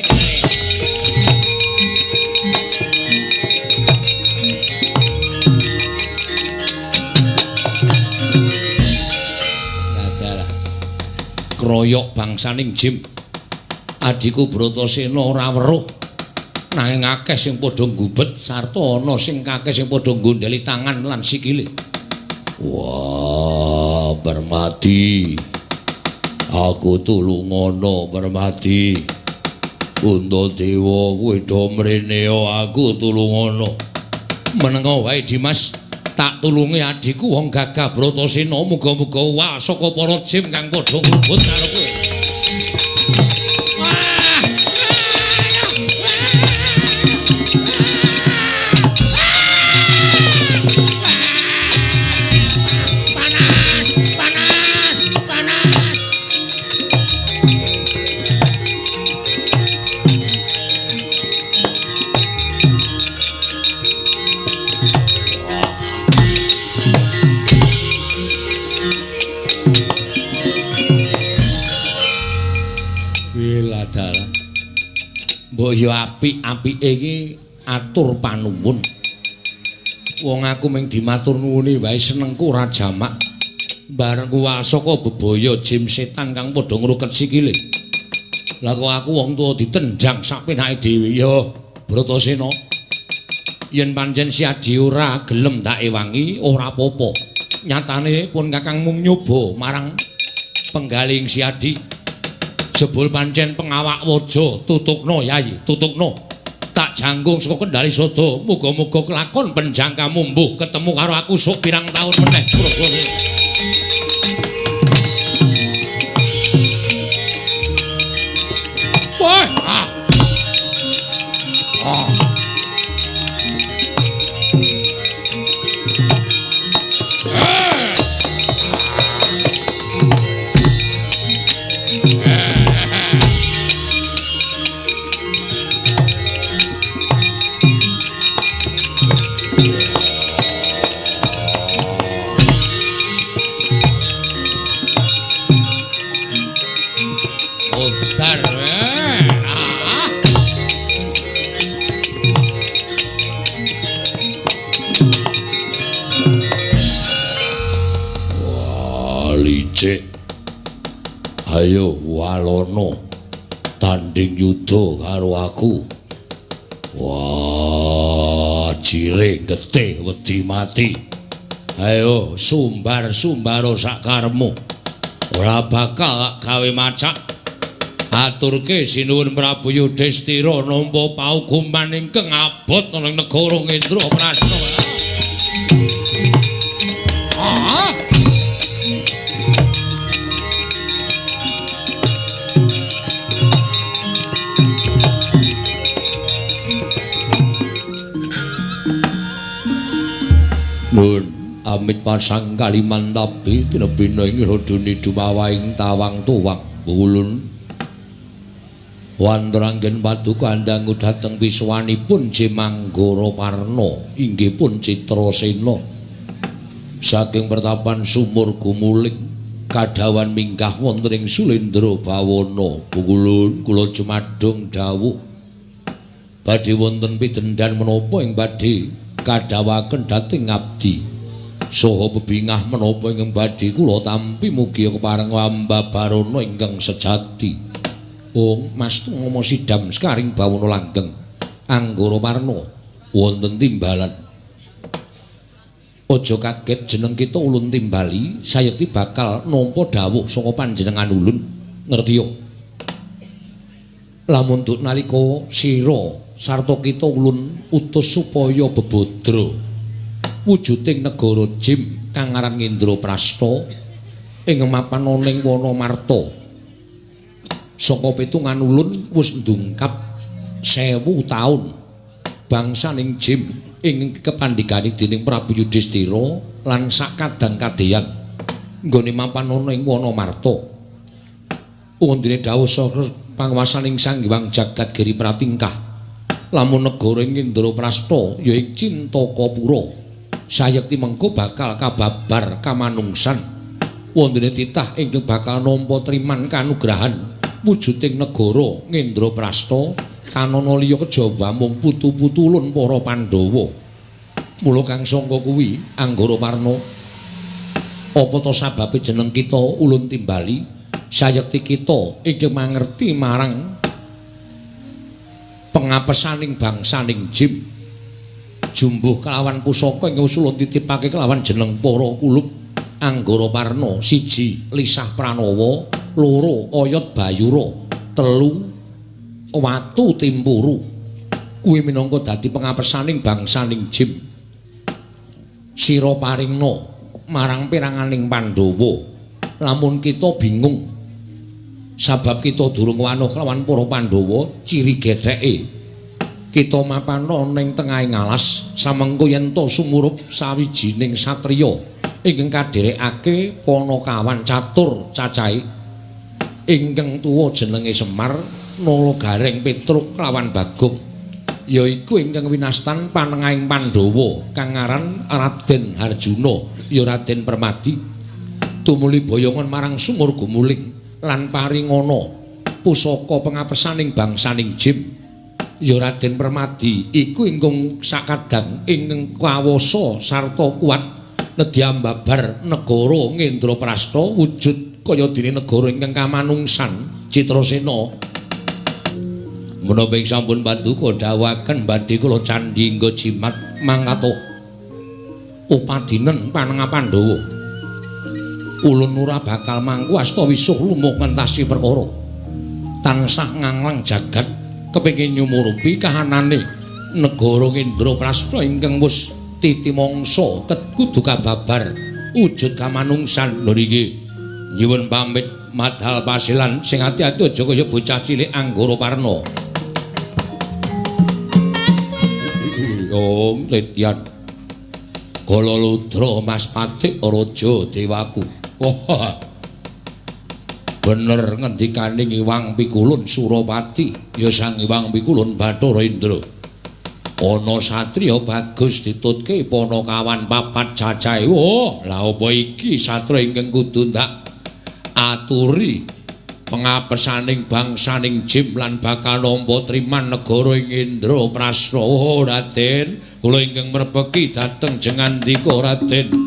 Speaker 1: Dalah. Kroyok bangsaning Jim. Adhiku Bratasena ora weruh. Nanging akeh sing padha nggubet sarta ana sing akeh sing padha nggondheli tangan lan sikile.
Speaker 3: Wah, Permadi. Aku tulungono Permadi. Puntadewa kowe do mrene aku tulungono.
Speaker 1: Menengo wae Dimas, tak tulungi adhiku wong gagah Bratasena muga-muga wah saka para jim kang padha ngrubut karo kowe. Mbok yo apik-apike iki atur panuwun. Wong aku mung dimatur nuwuni wae senengku ora jamak. Bareng kuwasaka bebaya jim setan kang padha ngruket sikile. Lah kok aku wong tuwa ditendang sak penake dhewe. Yo Bratasena. Yen pancen si Adi ora gelem tak ewangi ora apa-apa. Nyatane pun Kakang mung nyoba marang penggaling si Adi. Jebul pancen pengawak waja tutukno Yai, tutukno. Tak jangkung saka Kendali Sada, muga-muga kelakon penjangkamu mbuh ketemu karo aku sok pirang taun meneh. Wah, ah. Ah.
Speaker 3: Ayo walono tanding yuda karo aku. Wah, jire getih wedi mati. Ayo sumbar-sumbaro sakaremu. Ora bakal gawe macak. Aturke sinuwun Prabu Yudhistira nampa paukuman ingkang abot ana ing negara Indraprasta.
Speaker 1: Ah.
Speaker 3: Nun amit pasang Kalimantabi tinebina ing rodone dumawaing tawang tuwang ulun wonten paduka andangu dhateng pisuwanipun Jimanggara Parna inggih pun Citrasena saking pertapan sumur gumuling kadhawan minggah wonten ing Sulendra Bawana. Ulun kula jumadung dawuh badhe wonten pidhendan menapa ing badhe kadhawaken dhateng abdi saha bebingah menapa ingkang badhe kula tampi mugi kepareng ambabarana ingkang sejati. Ong Mas Tungama sidam sekaring bawana langgeng Anggara Parna wonten timbalan. Aja kaget jeneng kita ulun timbali sayekti bakal nampa dawuh saka panjenengan ulun ngerti yo. Lamun duk nalika sira sarta kita ulun utus supaya bebodra
Speaker 1: Wujuding negara Jim kang aran Indraprasta ing mapan ana ing Wanamarta. Saka pitungan ulun wis ndungkap 1000 taun bangsaning Jim ing kepandhikani dening Prabu Yudhistira lan sakadang kadeyan nggone mapan ana ing Wanamarta. Wondene dawuh saka panguwasaning Sang Hyang Jagat Giri Pratingkah, lamun negara ing Indraprasta ya ing Cintakapura sayekti mengko bakal kababar kamanungsan. Wondene titah ingkang bakal nampa triman kanugrahan wujuding negara Indraprasta tanana liya kejaba mung putu-putu ulun para Pandhawa. Mula kang sangka kuwi Anggara Parna, apa ta sababe jeneng kita ulun timbali sayekti kita ingkang mangerti marang pengapesaning bangsaning Jim jumbuh kelawan pusaka ingkang wis ulun titipake kelawan jeneng para kulup Anggara Parna. 1 Lisah Pranawa, 2 Oyot Bayura, 3 Watu Timpuru. Kuwi minangka dadi pengapesaning bangsaning Jim. Sira paringna marang peranganing Pandhawa lamun kita bingung sabab kita durung wanuh kelawan para Pandhawa ciri getheke kita mapana ning tengahing alas samengko yen ta sumurup sawijining satriya ingkang kadherekake panakawan catur cacahe ingkang tuwa jenenge Semar Nala Gareng Petruk kelawan Bagong yaiku ingkang winastan panengahing Pandhawa kang aran Raden Harjuna ya Raden Permadi. Tumuli boyongan marang sumur gumuling lan paringana pusaka pengapesaning bangsaning Jim ya Raden Permadi iku ingkang sakadang ingkang kawasa sarta kuat nedya mbabar negara Indraprasta wujud kaya dene negara ingkang kamanungsan. Citrasena, menapa ing sampun paduka dawuhaken badhe kula candhi nggo jimat mangkato upadinen panengah Pandhawa. Ulun ora bakal mangku asta wisuh lumuh ngentasi perkara. Tansah nganglang jagat kepengin nyumurupi kahanane negara Indraprasta ingkang wis titi mangsa kudu kababar wujud kamanungsan. Lho niki nyuwun pamit madhal pasilan sing ati-ati aja kaya bocah cilik Anggara Parna. Om Titian Kala Ludra Mas Patik Raja Dewaku. Wah, bener ngendikane Hyang Pikulun Surapati ya Sang Hyang Pikulun Bathara Indra. Ana satriya bagus ditutke panakawan papat cacahe. Wah, lha apa iki satriya ingkang kudu ndak aturi pengapesaning bangsaning Jim lan bakal nampa triman negara ing Indraprasta. Oh Raden, kula ingkang mrepeki dhateng jengandika Raden.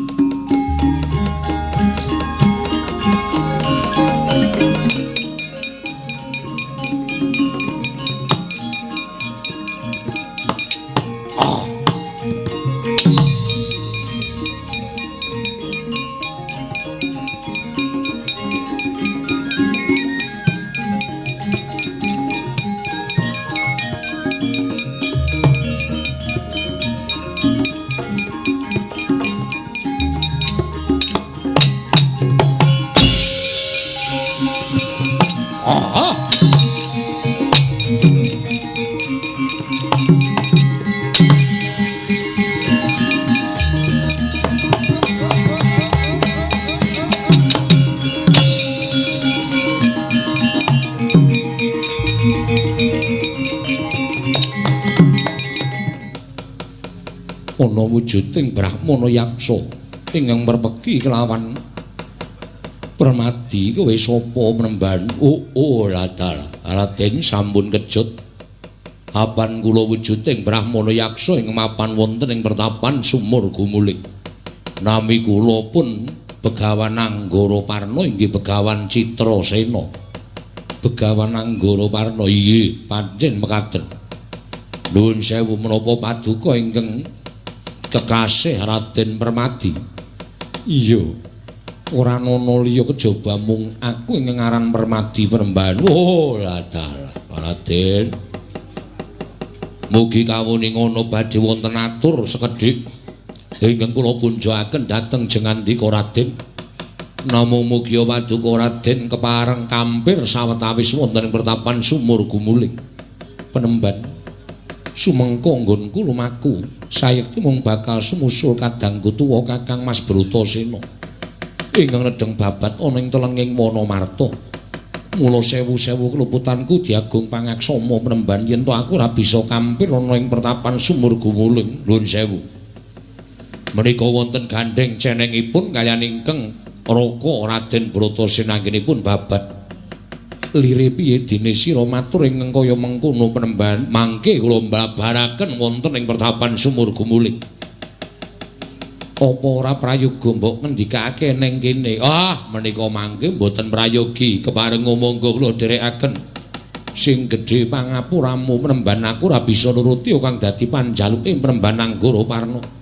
Speaker 1: Ana wujuding Brahmana Yaksa ingkang mrepeki kelawan Permadi. Kowe sapa mremban? Oh ladal Raden sampun kejut. Apan kula wujuding Brahmana Yaksa ing mapan wonten ing pertapan sumur gumuling. Nami kula pun Begawan Anggara Parna inggih Begawan Citrasena. Begawan Anggara Parna inggih pancen mekaten. Nuwun sewu menapa paduka ingkang kekasih Raden Permadi? Iya, ora ana liya kejaba mung aku ingkang aran Permadi Premban. Oh ladal Raden, mugi kawuninga badhe wonten atur sekedhik. Ingkang kula kunjakaken dhateng Jengandika Raden. Namung mugia paduka Raden kepareng kampir sawetawis wonten ing pertapan Sumur Gumuling. Penemban sumengko nggonku lumaku sayekti mung bakal sumusul kadangku tuwa Kakang Mas Bratasena ingkang nedheng babat ana ing telenging Wanamarta. Mula sewu-sewu keluputanku diagung pangaksama penemban yen to aku ora bisa kampir ana ing pertapan Sumur Gumuling. Nuwun sewu. Menika wonten gandheng cenengipun kaliyan ingkang Raka Raden Bratasena anggenipun babat. Lire piye dene sira matur ingkang kaya mengkono penemban mangke kula mbabaraken wonten ing pertapan Sumur Gumuling. Apa ora prayoga mbok ngendikake ning kene? Ah, menika mangke mboten prayogi kepareng monggo kula dherekaken. Sing gedhe pangapuramu penemban aku ora bisa nuruti kang dadi panjaluke penemban Anggara Parna.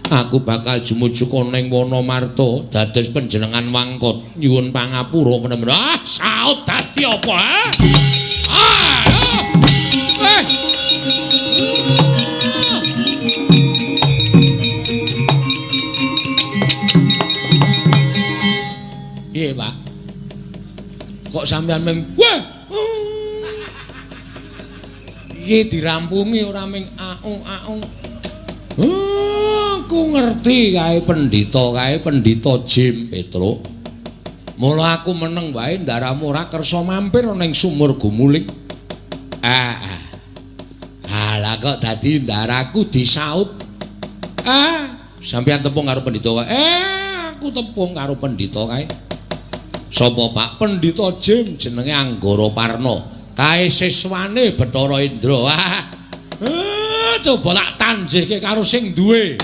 Speaker 1: Aku bakal jumujuk ana ing Wanamarta dados panjenengan wangkot nyuwun pangapura penemban. Ah, saut dadi apa? Ah! Eh. Piye, Pak? Kok sampean meng wah. Piye dirampungi ora ming au-au. Aku ngerti kae pendhita Jim Petruk. Mula aku meneng wae ndaramu ora kersa mampir ning Sumur Gumuling. Ah. Halah kok dadi ndaraku disaut. Ah, sampeyan tepung karo pendhita kae. Aku tepung karo pendhita kae. Sapa Pak? Pendhita Jim jenenge Anggara Parna. Kae siswane Bathara Indra. Ah. Coba tak tanjihke karo sing duwe.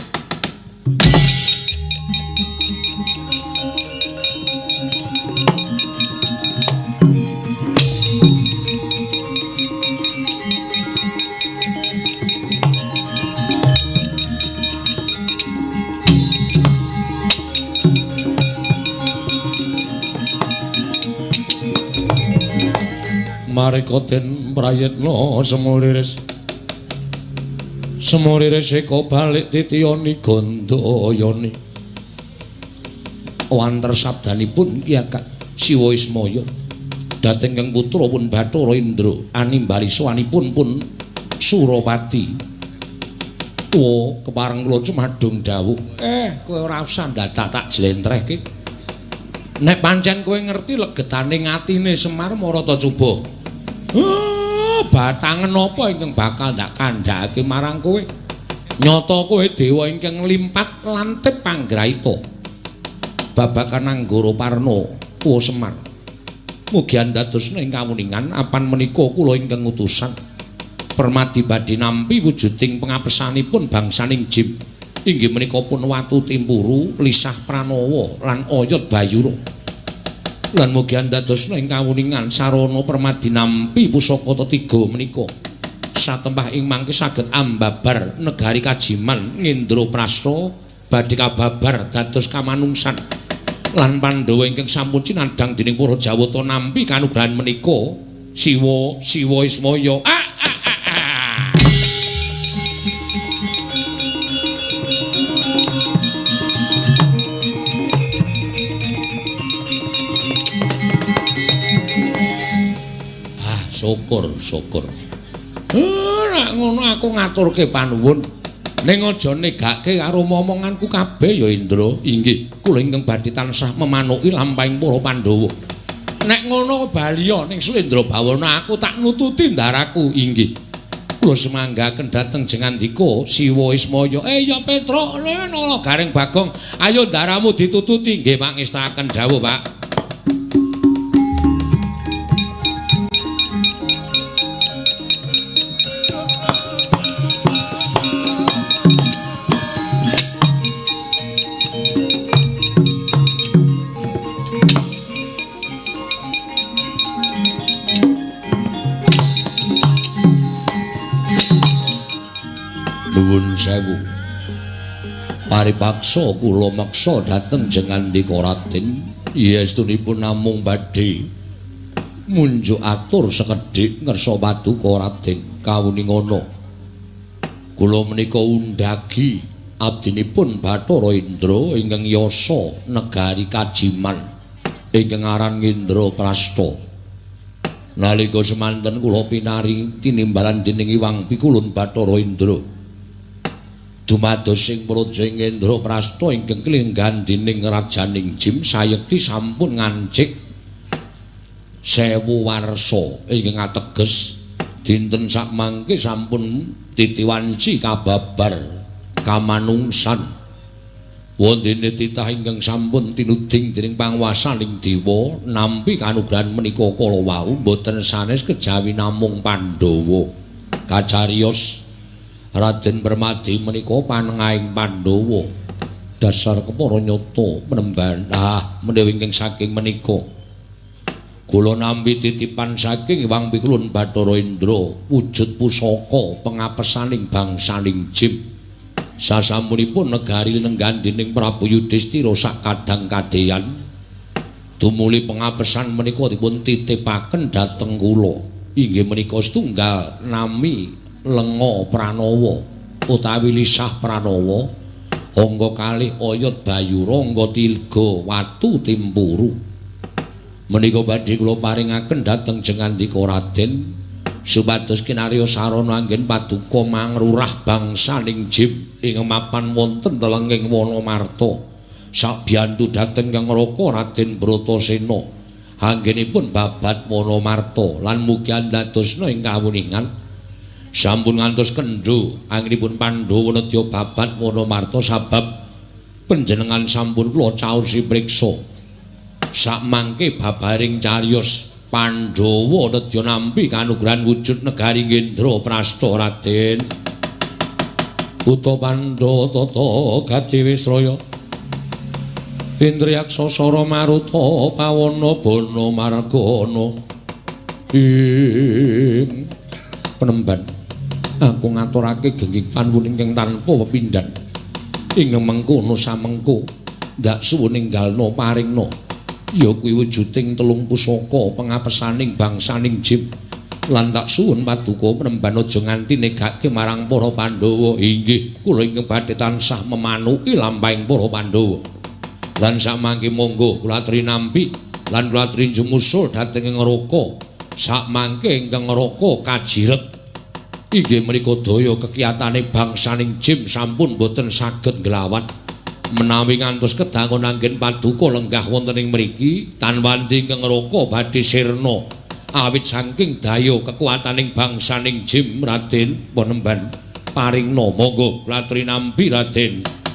Speaker 1: Mareka den prayitna semuliris. Semuliris eka balik titiyani gandayani. Wanter sabdanipun Ki Ageng Siwa Ismaya dhateng kang putra pun Bathara Indra animbali sowanipun pun Surapati. Tuwa kepareng kula cumadung dawuh. Kowe ora usah ndadak tak jlentrehke. Nek pancen kowe ngerti legetane atine Semar marata coba. Batangan apa ingkang bakal ndak kandhakake marang kowe? Nyata kowe dewa ingkang limpat lantip panggraita. Babagan Anggara Parna tuwa Semar. Mugi andadosna ing kawuningan apan menika kula ingkang utusan. Permadi badhe nampi wujuding pengapesanipun bangsaning Jim. Inggih menika pun Watu Timpuru, Lisah Pranawa lan Oyot Bayura. Lan mugi andadosna ing kawuningan sarana permadi nampi pusaka tetiga menika satempah ing mangke saged ambabar negari Kajiman Ngendraprasta badhe kababar dados kamanungsan lan Pandhawa ingkang sampun cinadhang dening para Jawata nampi kanugrahan menika Siwa Siwa Ismaya. Ah, ah, ah, ah. Syukur, syukur. Nek ngono aku ngaturke panuwun. Ning aja negake karo momonganku kabeh ya Indra. Inggih, kula ingkang badhe tansah memanuki lampahing para Pandhawa. Nek ngono baliya ning Sulendra Bawana aku tak nututi ndaraku. Inggih. Kula semanggaken dhateng Jengandika Siwa Ismaya. Ya Petruk, nala Gareng Bagong, ayo ndaramu ditututi. Nggih, Pak, ngestakaken dawuh, Pak. Nuwun sewu. Paripaksa kula meksa dhateng Jengandika Raden, yestunipun namung badhe munjuk atur sekedhik ngersa paduka Raden kawuningana. Kula menika undhagi Abdinipun Bathara Indra ingkang yasa negari Kajiman ingkang aran Indraprasta. Nalika semanten kula pinari tinimbalan dening Iwang Pikulun Bathara Indra. Dumados ing praja Indraprasta ingkang kelenggan dening rajaning Jim sayekti sampun ngancik 1000 warsa ingkang ateges dinten sakmangke sampun titiwanci kababar kamanungsan. Wondene titah ingkang sampun tinuding dening panguwasaning dewa nampi kanugrahan menika kala wau boten sanes kejawi namung Pandhawa. Kacariyos Raden Permadi menika panengahing Pandhawa. Dasar kepara nyata penemban menawi ingkang saking menika kula nampi titipan saking Hyang Pikulun Bathara Indra wujud pusaka pengapesaning bangsaning Jim. Sasampunipun negari nenggan dening Prabu Yudhistira sakadang kadeyan tumuli pengapesan menika dipun titipaken dhateng kula. Inggih menika setunggal nami Lenga Pranawa utawi Lisah Pranawa, angka kalih oyot Bayura, angka tiga watu Timpuru. Menika badhe kula paringaken dhateng Jengandika Raden supados kinarya sarana anggen paduka mangrurah bangsaning Jim ing mapan wonten telenging Wanamarta. Sabiyantu dhateng Kang Raka Raden Bratasena anggenipun babat Wanamarta lan mugi andadosna ing kawuningan sampun ngantos kendho anggenipun Pandhawa nedya babat Wanamarta sabab panjenengan sampun kula caosi priksa. Sakmangke babaring cariyos Pandhawa nedya nampi kanugrahan wujud negari Indraprasta Raden. Uta Pandhawa tata gati wisraya Indriyaksa sara maruta pawana bana margana. Ing penemban aku ngaturake gengging panuwun ingkang tanpa pepindhan. Ing mengkono samengko ndak suwun ninggalna paringna ya kuwi wujuding telung pusaka pengapesaning bangsaning Jim. Lan tak suwun paduka penemban aja nganti negake marang para Pandhawa. Inggih kula ingkang badhe tansah memanuki lampahing para Pandhawa. Lan samangke monggo kula aturi nampi lan kula aturi jumusul dhateng Ngraka. Sakmangke ingkang Ngraka kajiret inggih menika daya kekiyatane bangsaning Jim sampun boten saged nglawan. Menawi ngantos kedangon anggen paduka lenggah wonten ing mriki tanwandi ingkang Ngraka badhe sirna awit saking daya kekuataning bangsaning Jim. Raden penemban paringna monggo kula aturi nampi Raden.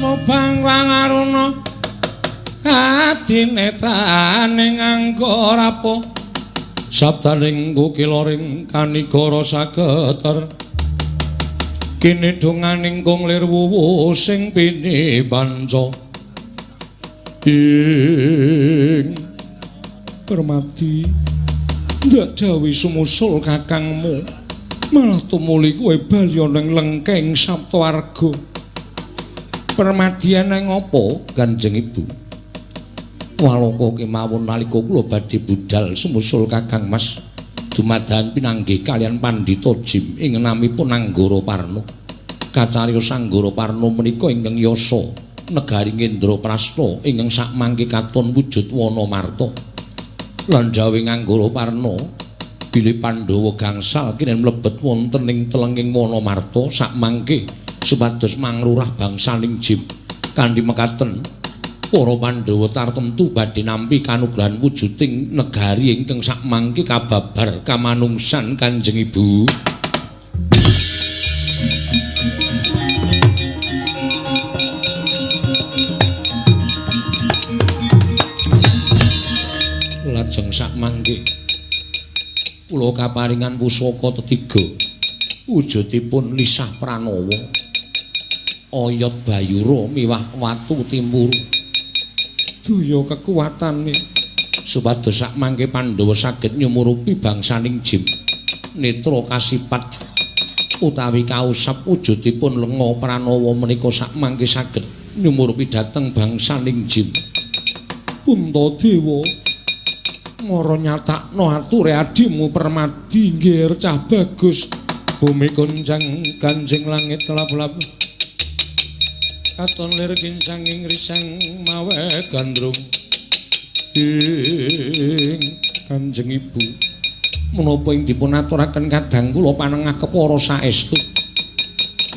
Speaker 1: Tresna bangwang aruna adinetraning anggara sabdaning kukilaring kanigara sageter kini donganing kung lir wuwu sing pinipanca ing Permadi ndak dawuh sumusul kakangmu malah tumuli kowe bali ning lengkeng Saptawarga. Permadi eneng apa Kanjeng Ibu? Walaka kemawon nalika kula badhe budhal sumusul Kakang Mas dumadahan pinanggih kalian Pandhita Jim ing namipun Anggara Parna. Kacariyos Anggara Parna menika ingkang yasa negari Indraprasta ingkang sakmangke katon wujud wana marta. Lan dawuh Anggara Parna bilih Pandhawa gangsal kinen mlebet wonten ing telenging wana marta sakmangke supados mangrurah bangsaning Jim. Kanthi mekaten para Pandhawa tartemtu badhe nampi kanugrahan wujuding negari ingkang sakmangke kababar kamanungsan Kanjeng Ibu. Lajeng sakmangke kula kaparingan pusaka tetiga wujudipun lisah pranawa, oyot bayura miwah watu timpuru. Daya kekuatane supados sakmangke Pandhawa saged nyumurupi bangsaning Jim. Netra kasipat utawi kausap wujudipun lenga pranawa menika sakmangke saged nyumurupi dhateng bangsaning Jim. Puntadewa mara nyatakno ature adimu Permadi nggih cah bagus. Bumi goncang kanjeng langit lap-lap katon lir kincang ing risang mawe gandrung. Ing Kanjeng Ibu menapa ing dipun aturaken kadang kula panengah kepara saestu.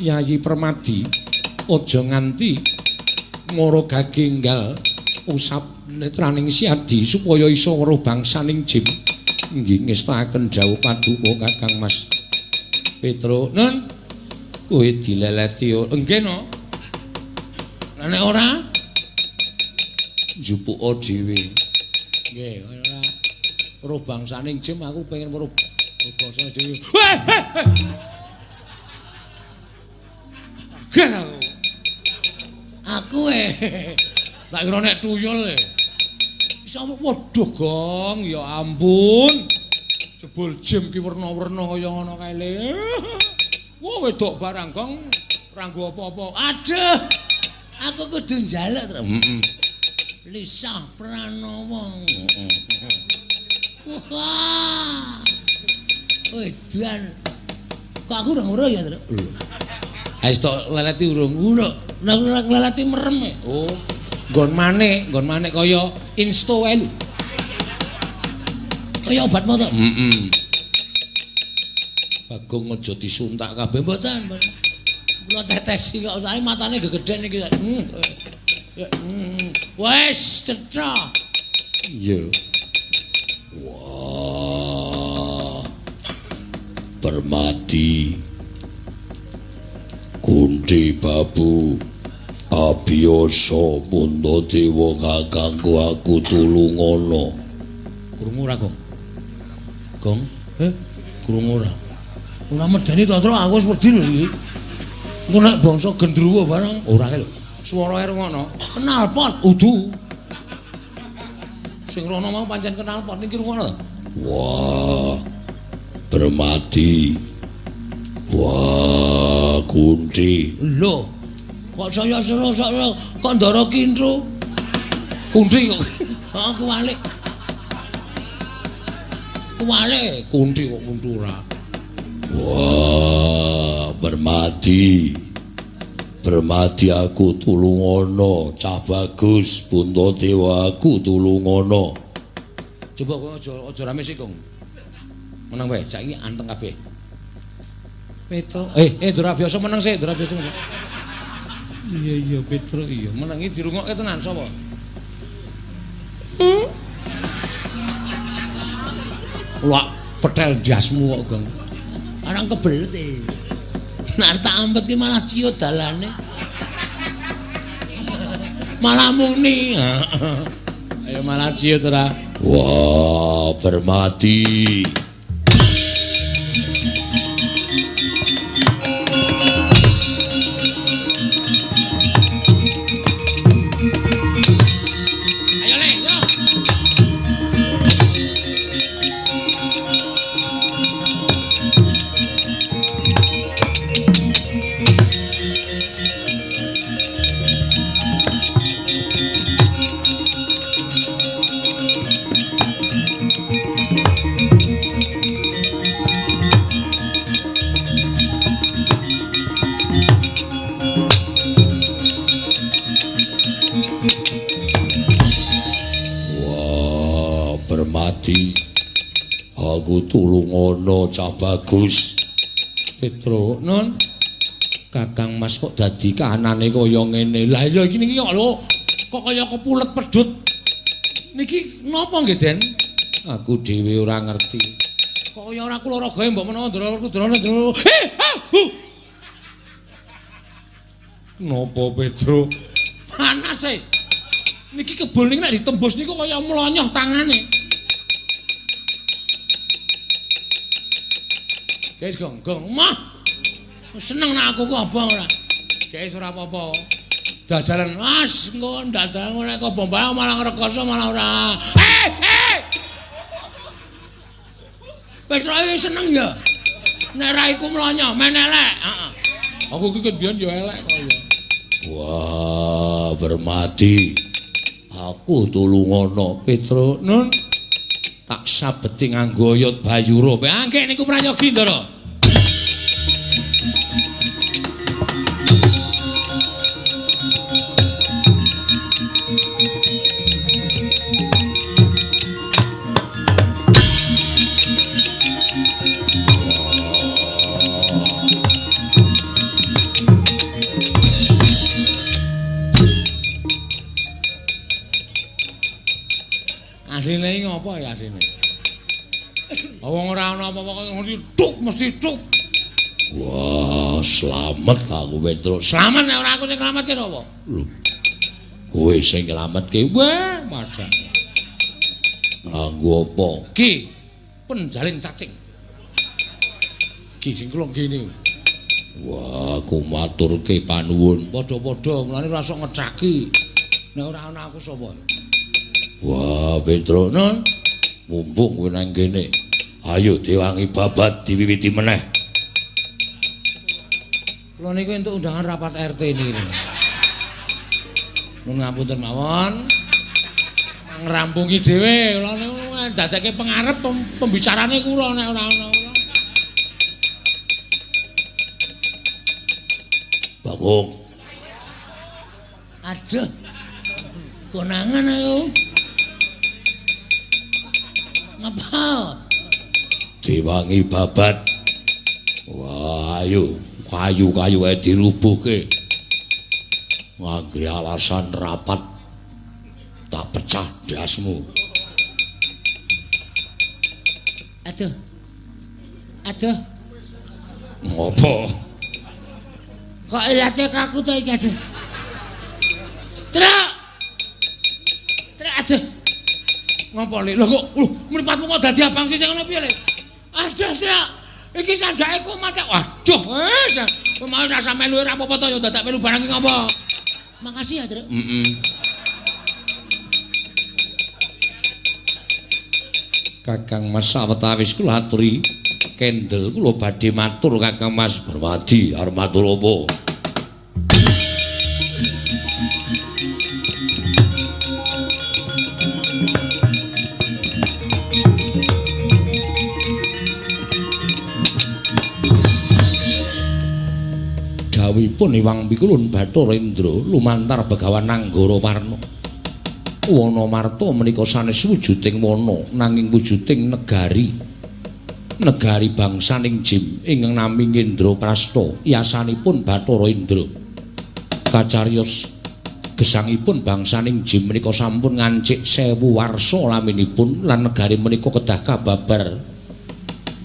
Speaker 1: Yayi Permadi aja nganti mara gagenggal usap netraning Siadi supaya iso weruh bangsaning Jim. Nggih ngestakaken dawuh paduka Kakang Mas Petro. Nun kowe dileleti nggih no. Lah nek ora njupuka dhewe. Nggih, ora weruh bangsaning Jim aku pengen weruh bangsane dhewe. Kaget aku. Aku tak kira nek tuyul e. Iso waduh gong, ya ampun. Jebul Jim ki werna-werna kaya ngono kae le. Wah wedok barang gong ora nggo apa-apa. Aduh.
Speaker 2: Aku kudu njaluk, Tru. Heeh. Lisah Pranawa. Heeh. Wah. Wedan. Kok aku urung ora ya, Tru?
Speaker 1: Lho. Ha wis tok leleti urung. Urung.
Speaker 2: Lah leleti merem e.
Speaker 1: Oh. Nggon manik kaya insto wae lho.
Speaker 2: Kaya obat mata.
Speaker 1: Heeh. Bagong aja disuntak kabeh
Speaker 2: mboten, mboten. Kula tetesi kok sae matane gegeden iki. Wes cetha.
Speaker 1: Iya. Wah. Permadi. Kunti Babu. Abiyasa Puntadewa kakangku aku tulungono.
Speaker 2: Krungu ora, Gong? Gong? Krungu ora? Ora medeni to, Tru, aku wis wedi lho iki. Engko nek bangsa gendruwo barang
Speaker 1: ora kae lho. Swarae rungono.
Speaker 2: Knalpot
Speaker 1: udu. Sing rono mau pancen knalpot niki rungono to. Wah. Permadi. Wah, Kunti.
Speaker 2: Lho. Kok saya seru kok ndara kintru.
Speaker 1: Kunti kok.
Speaker 2: Heeh, kuwalik. Kuwalik,
Speaker 1: Kunti kok kuntu ora. Wah, Permadi. Permadi aku tulungono, cah bagus, Puntadewa aku tulungono.
Speaker 2: Coba kowe aja rame sik, Gong. Meneng wae, saiki anteng kabeh.
Speaker 1: Petro,
Speaker 2: Ndra biasa meneng sik, Ndra biasa.
Speaker 1: Iya Petro iya,
Speaker 2: menengi dirungokke tenan sapa?
Speaker 1: Lak petel ndasmu kok, Gong.
Speaker 2: Arang kebelet e. Nek tak ampet ki malah ciut dalane. Malah muni. Ayo malah ciut ora.
Speaker 1: Wah, bermati.
Speaker 2: Ayo le, yo.
Speaker 1: Aku tulungono cah bagus.
Speaker 2: Petro, non. Kakang Mas kok dadi kahanane kaya ngene. Lah iya iki niki kok lho, kok kaya kepulet pedhut. Niki napa nggih, Den?
Speaker 1: Aku dhewe ora ngerti.
Speaker 2: Kok kaya ora kula ragae mbok menawa ndara kudrone ndara. He, ha, hu.
Speaker 1: Napa Petro?
Speaker 2: Panas e. Niki kebul niki nek ditembus niku kaya mlonyoh tangane. Guys, gong gong mah. Seneng nek aku kok abang ora. Guys, ora apa-apa. Dajalan as engko dajalan nek kobong bae malah ngrekoso malah ora. Eh, eh. Petro iki seneng ya. Nek ra iku mlonyo, men elek. Heeh. Aku iki mbiyen ya elek kaya.
Speaker 1: Wah, bermati. Aku tulungono Petro, nun. Tak sabeti nganggo oyot bayura.
Speaker 2: Angke niku prayogi, Ndara. Asline iki ngopo ya asline? Wong ora ana apa-apa kok mesti tuk, mesti tuk.
Speaker 1: Wah, slamet aku Petro.
Speaker 2: Slamet nek ora aku sing nglametke sapa?
Speaker 1: Lho. Kowe sing nglametke.
Speaker 2: Wah, majak.
Speaker 1: Nganggo apa?
Speaker 2: Ki, penjalin cacing. Ki sing kula ngene.
Speaker 1: Wah, aku maturke panuwun.
Speaker 2: Padha-padha mulane ora sok ngecaki. Nek ora ana aku sapa?
Speaker 1: Wah, Petro, non. Mumpung kowe nang kene. Ayo diwangi babat diwiwiti meneh.
Speaker 2: Kula niku entuk undangan rapat RT niki. Nuwun ngapunten mawon. Ngrampungi dhewe kula niku dadekke pengarep pembicarane kula nek ora ana kula.
Speaker 1: Bagong.
Speaker 2: Aduh. Konangan aku. Ngapa?
Speaker 1: Diwangi babat. Wah, ayo kayu-kayu ae dirubuhke. Nganggo alasan rapat tak pecah ndasmu.
Speaker 2: Aduh. Aduh.
Speaker 1: Ngopo?
Speaker 2: Kok ilate kaku to iki aduh. Truk. Truk aduh. Ngopo le? Lho kok lho mripatmu kok dadi abang sisih ngono piye le? Aduh, Truk. Iki sanjake kumat. Waduh, wis. Mau rasa melu ora apa-apa to ya dadak melu barang iki ngopo. Makasih ya, Truk.
Speaker 1: Heeh. Kakang Mas sawetawis kula aturi kendel kula badhe matur Kakang Mas Berwadi arep matur apa? Dawuhipun Hyang Pikulun Bathara Indra lumantar Begawan Anggara Warna. Wana Marta menika sanes wujuding wana nanging wujuding negari. Negari bangsaning Jim ingkang nami Indraprasta, yasanipun Bathara Indra. Kacariyos gesangipun bangsaning Jim menika sampun ngancik 1000 warsa laminipun lan negari menika kedah kababar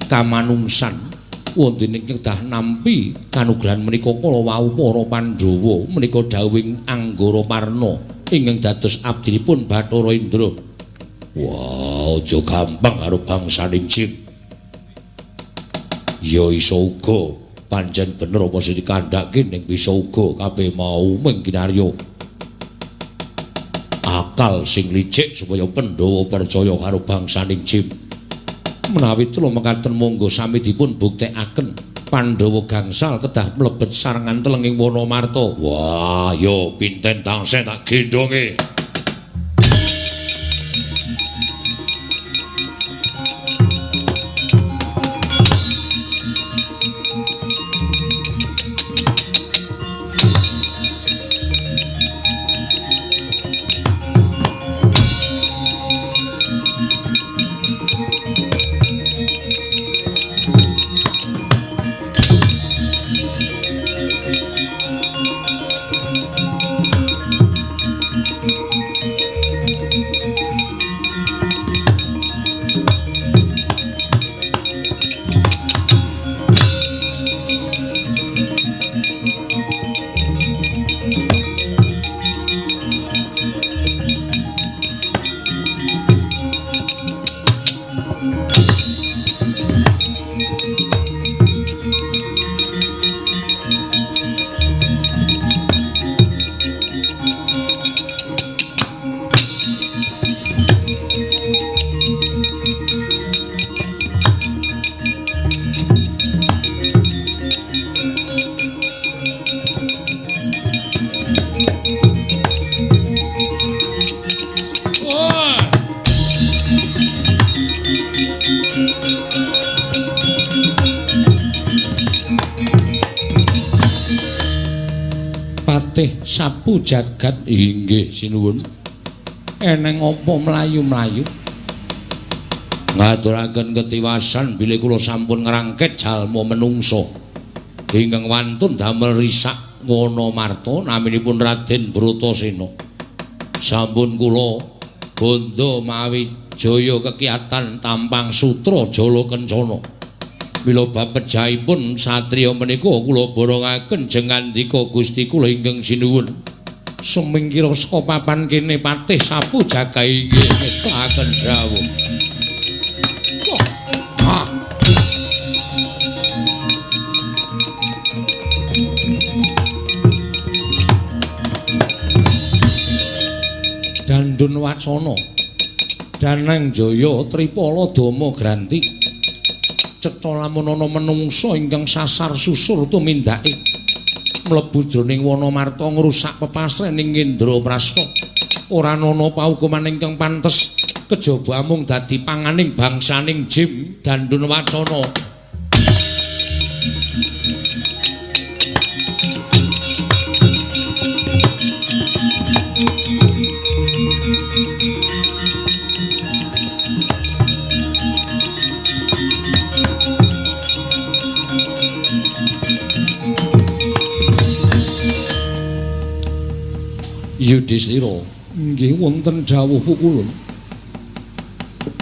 Speaker 1: kamanungsan. Wonten ing kedah nampi kanugrahan menika kala wau para Pandhawa menika dawuhing Anggara Parna. ingkang dados abdinipun Bathara Indra. Wah, aja gampang karo bangsaning jin. Ya iso uga pancen bener apa sing dikandhake ning bisa uga kabeh mau mung kinarya akal sing licik supaya Pandhawa percaya karo bangsaning jin. Menawi telu mekaten monggo sami dipun buktekaken Pandhawa gangsal kedah mlebet sarengan telenging Wanamarta. Wah, ya pinten tansah tak gendhonge. Sapu jagat inggih sinuwun. Eneng apa mlayu-mlayu? Ngaturaken ketiwasan bilih kula sampun ngrangket jalma menungsa ingkang wantun damel risak Wanamarta naminipun Raden Bratasena. Sampun kula bondo mawi jaya kekiyatan tampang sutra jala kencana. Mila bab pejahipun satriya menika kula borongaken jengandika Gusti kula ingkang sinuwun. Sumingkira saka papan kene patih sapu jaga inggih ngestakaken dawuh. Ah. Dandun Wacana Danang Jaya Tripala Dama Granti. Cetha lamun ana menungsa ingkang sasar susur tumindake mlebu jroning Wanamarta ngrusak pepasrening Indraprasta. Ora ana paukuman ingkang pantes kejaba amung dadi panganing bangsaning jim Dandun Wacana. Yudhistira, inggih wonten dawuh pukulun.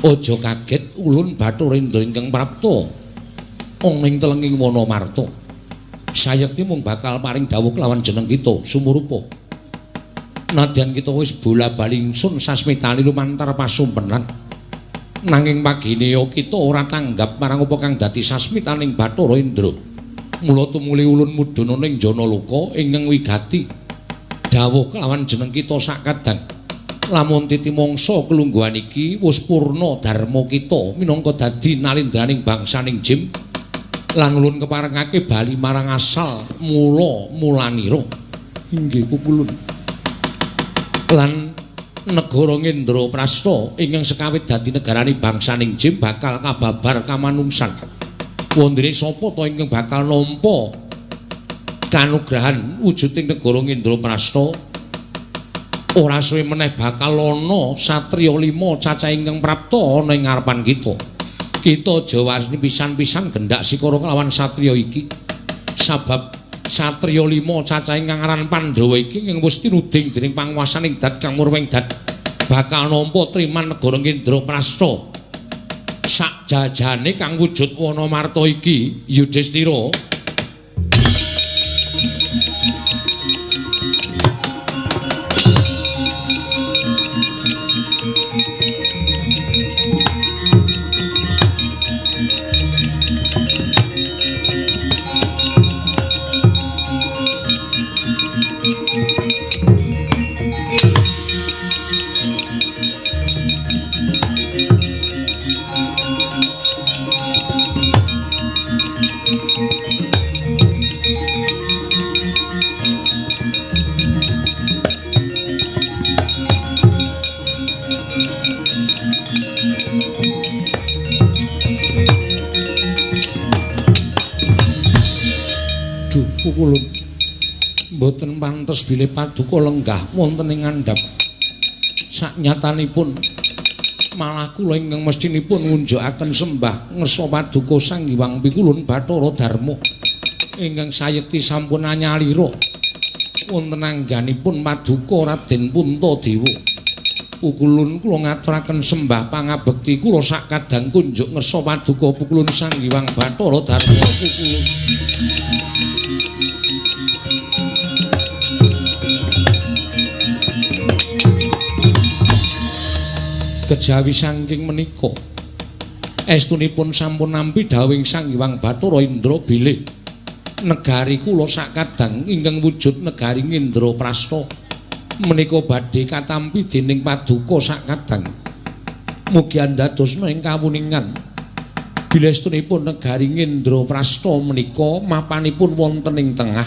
Speaker 1: Aja kaget ulun Bathara Indra ingkang prapta ana ing telenging Wanamarta. Sayekti mung bakal paring dawuh kelawan jeneng kita sumurupa. Nadyan kita wis bola-bali ingsun sasmitani lumantar pasumpenan. Nanging pagine kita ora tanggap marang apa kang dadi sasmitaning Bathara Indra. Mula tumuli ulun mudhun ana ing Janaloka ingkang wigati dawuh kelawan jeneng kita sakadang. Lamun titi mangsa kelungguhan iki wis purna dharma kita minangka dadi nalindraning bangsaning jim lan ulun keparengake bali marang asal mula mulanira. Inggih pupulun. Lan negara Indraprasta ingkang sekawit dadi negarane bangsaning jim bakal kababar kamanungsan. Wondene sapa ta ingkang bakal nampa kanugrahan wujuding negara Indraprasta? Ora suwe meneh bakal ana satriya lima cacah ingkang prapta ana ing ngarepan kita. Kita aja wani pisan-pisan gendak sikara kelawan satriya iki. Sabab satriya lima cacah ingkang aran Pandhawa iki ingkang wis tinuding dening panguwasaning Dat Kang Murwengdat bakal nampa triman negara Indraprasta. Sak jajane kang wujud Wanamarta iki Yudhistira. Duh pukulun. Mboten pantes bilih paduka lenggah wonten ing ngandhap. Saknyatanipun malah kula ingkang mestinipun ngunjukaken sembah ngersa paduka Sang Hyang Pikulun Bathara Darma ingkang sayekti sampun anyalira wonten angganipun paduka Raden Puntadewa. Pukulun kula ngaturaken sembah pangabekti kula sakadang kunjuk ngersa paduka Pukulun Sang Hyang Bathara Darma Pukulun. Kejawi saking menika estunipun sampun nampi dawuhing Sang Hyang Bathara Indra bilih negari kula sakadang ingkang wujud negari Indraprasta menika badhe katampi dening paduka sakadang. Mugi andadosna ing kawuningan bilih estunipun negari Indraprasta menika mapanipun wonten ing tengah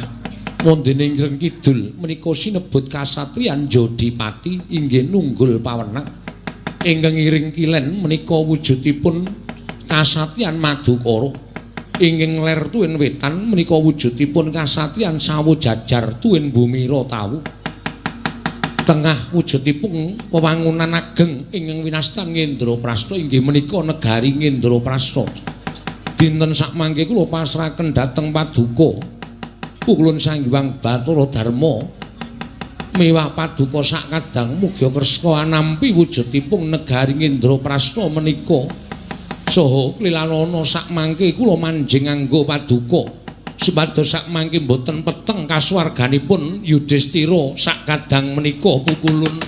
Speaker 1: wonten ing kidul menika sinebut kasatriyan Jodipati inggih nunggul pawenang. Ingkang ngiring kilen menika wujudipun kasatriyan Madukara. Ingkang ler tuwin wetan menika wujudipun kasatriyan Sawojajar tuwin Bumira Tawu. Tengah wujudipun wewangunan ageng ingkang winastan Indraprasta inggih menika negari Indraprasta. Dinten sakmangke kula pasrahaken dhateng paduka Pukulun Sang Hyang Bathara Darma miwah paduka sakadang mugi kersa anampi wujudipun negari Indraprasta menika. Saha klilanana sakmangke kula manjing nganggo paduka supados sakmangke mboten peteng kasuwarganipun Yudhistira sakadang menika Pukulun.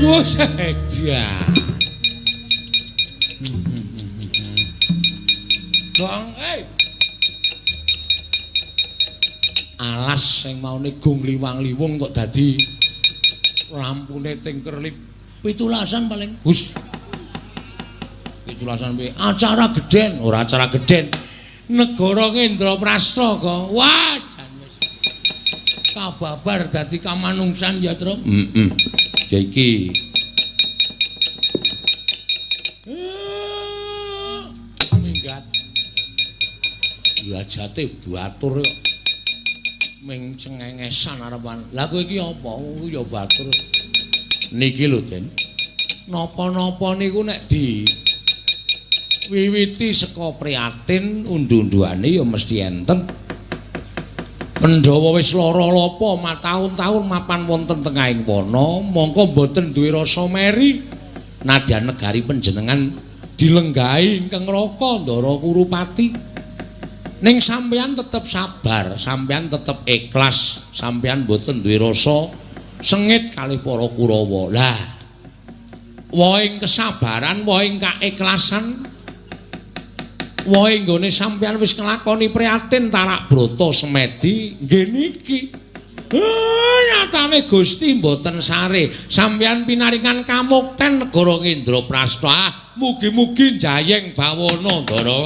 Speaker 1: Wah, Gong, Alas sing maune gung liwang-liwung kok dadi lampune ting kerlip 17-an paling. Hus. 17-an piye? Acara gedhen, ora acara gedhen. Negara Indraprasta kok. Wah, jan wis kababar dadi kamanungsan ya, Tru. Heeh. Ya iki. Minggat. Derajate batur kok. Ming cengengesan arepan. Lah kowe iki apa? Kuwi ya batur. Niki lho, Den. Napa-napa niku nek di wiwiti saka prihatin undu-unduane ya mesti enten. Pandhawa wis lara lapa mataun-taun mapan wonten tengahing wana, mongko mboten duwe rasa meri. Nadyan negari panjenengan dilenggahi ingkang neraka Ndara Kurupati. Ning sampeyan tetep sabar, sampeyan tetep ikhlas, sampeyan mboten duwe rasa sengit kalih para Kurawa. Lah, wohing kesabaran, wohing kaikhlasan, wohing nggone sampeyan wis nglakoni prihatin tarak brata semedi nggih niki. Nyatane Gusti mboten sare, sampeyan pinaringan kamukten negara Indraprasta. Mugi-mugi jayeng bawana, Ndara.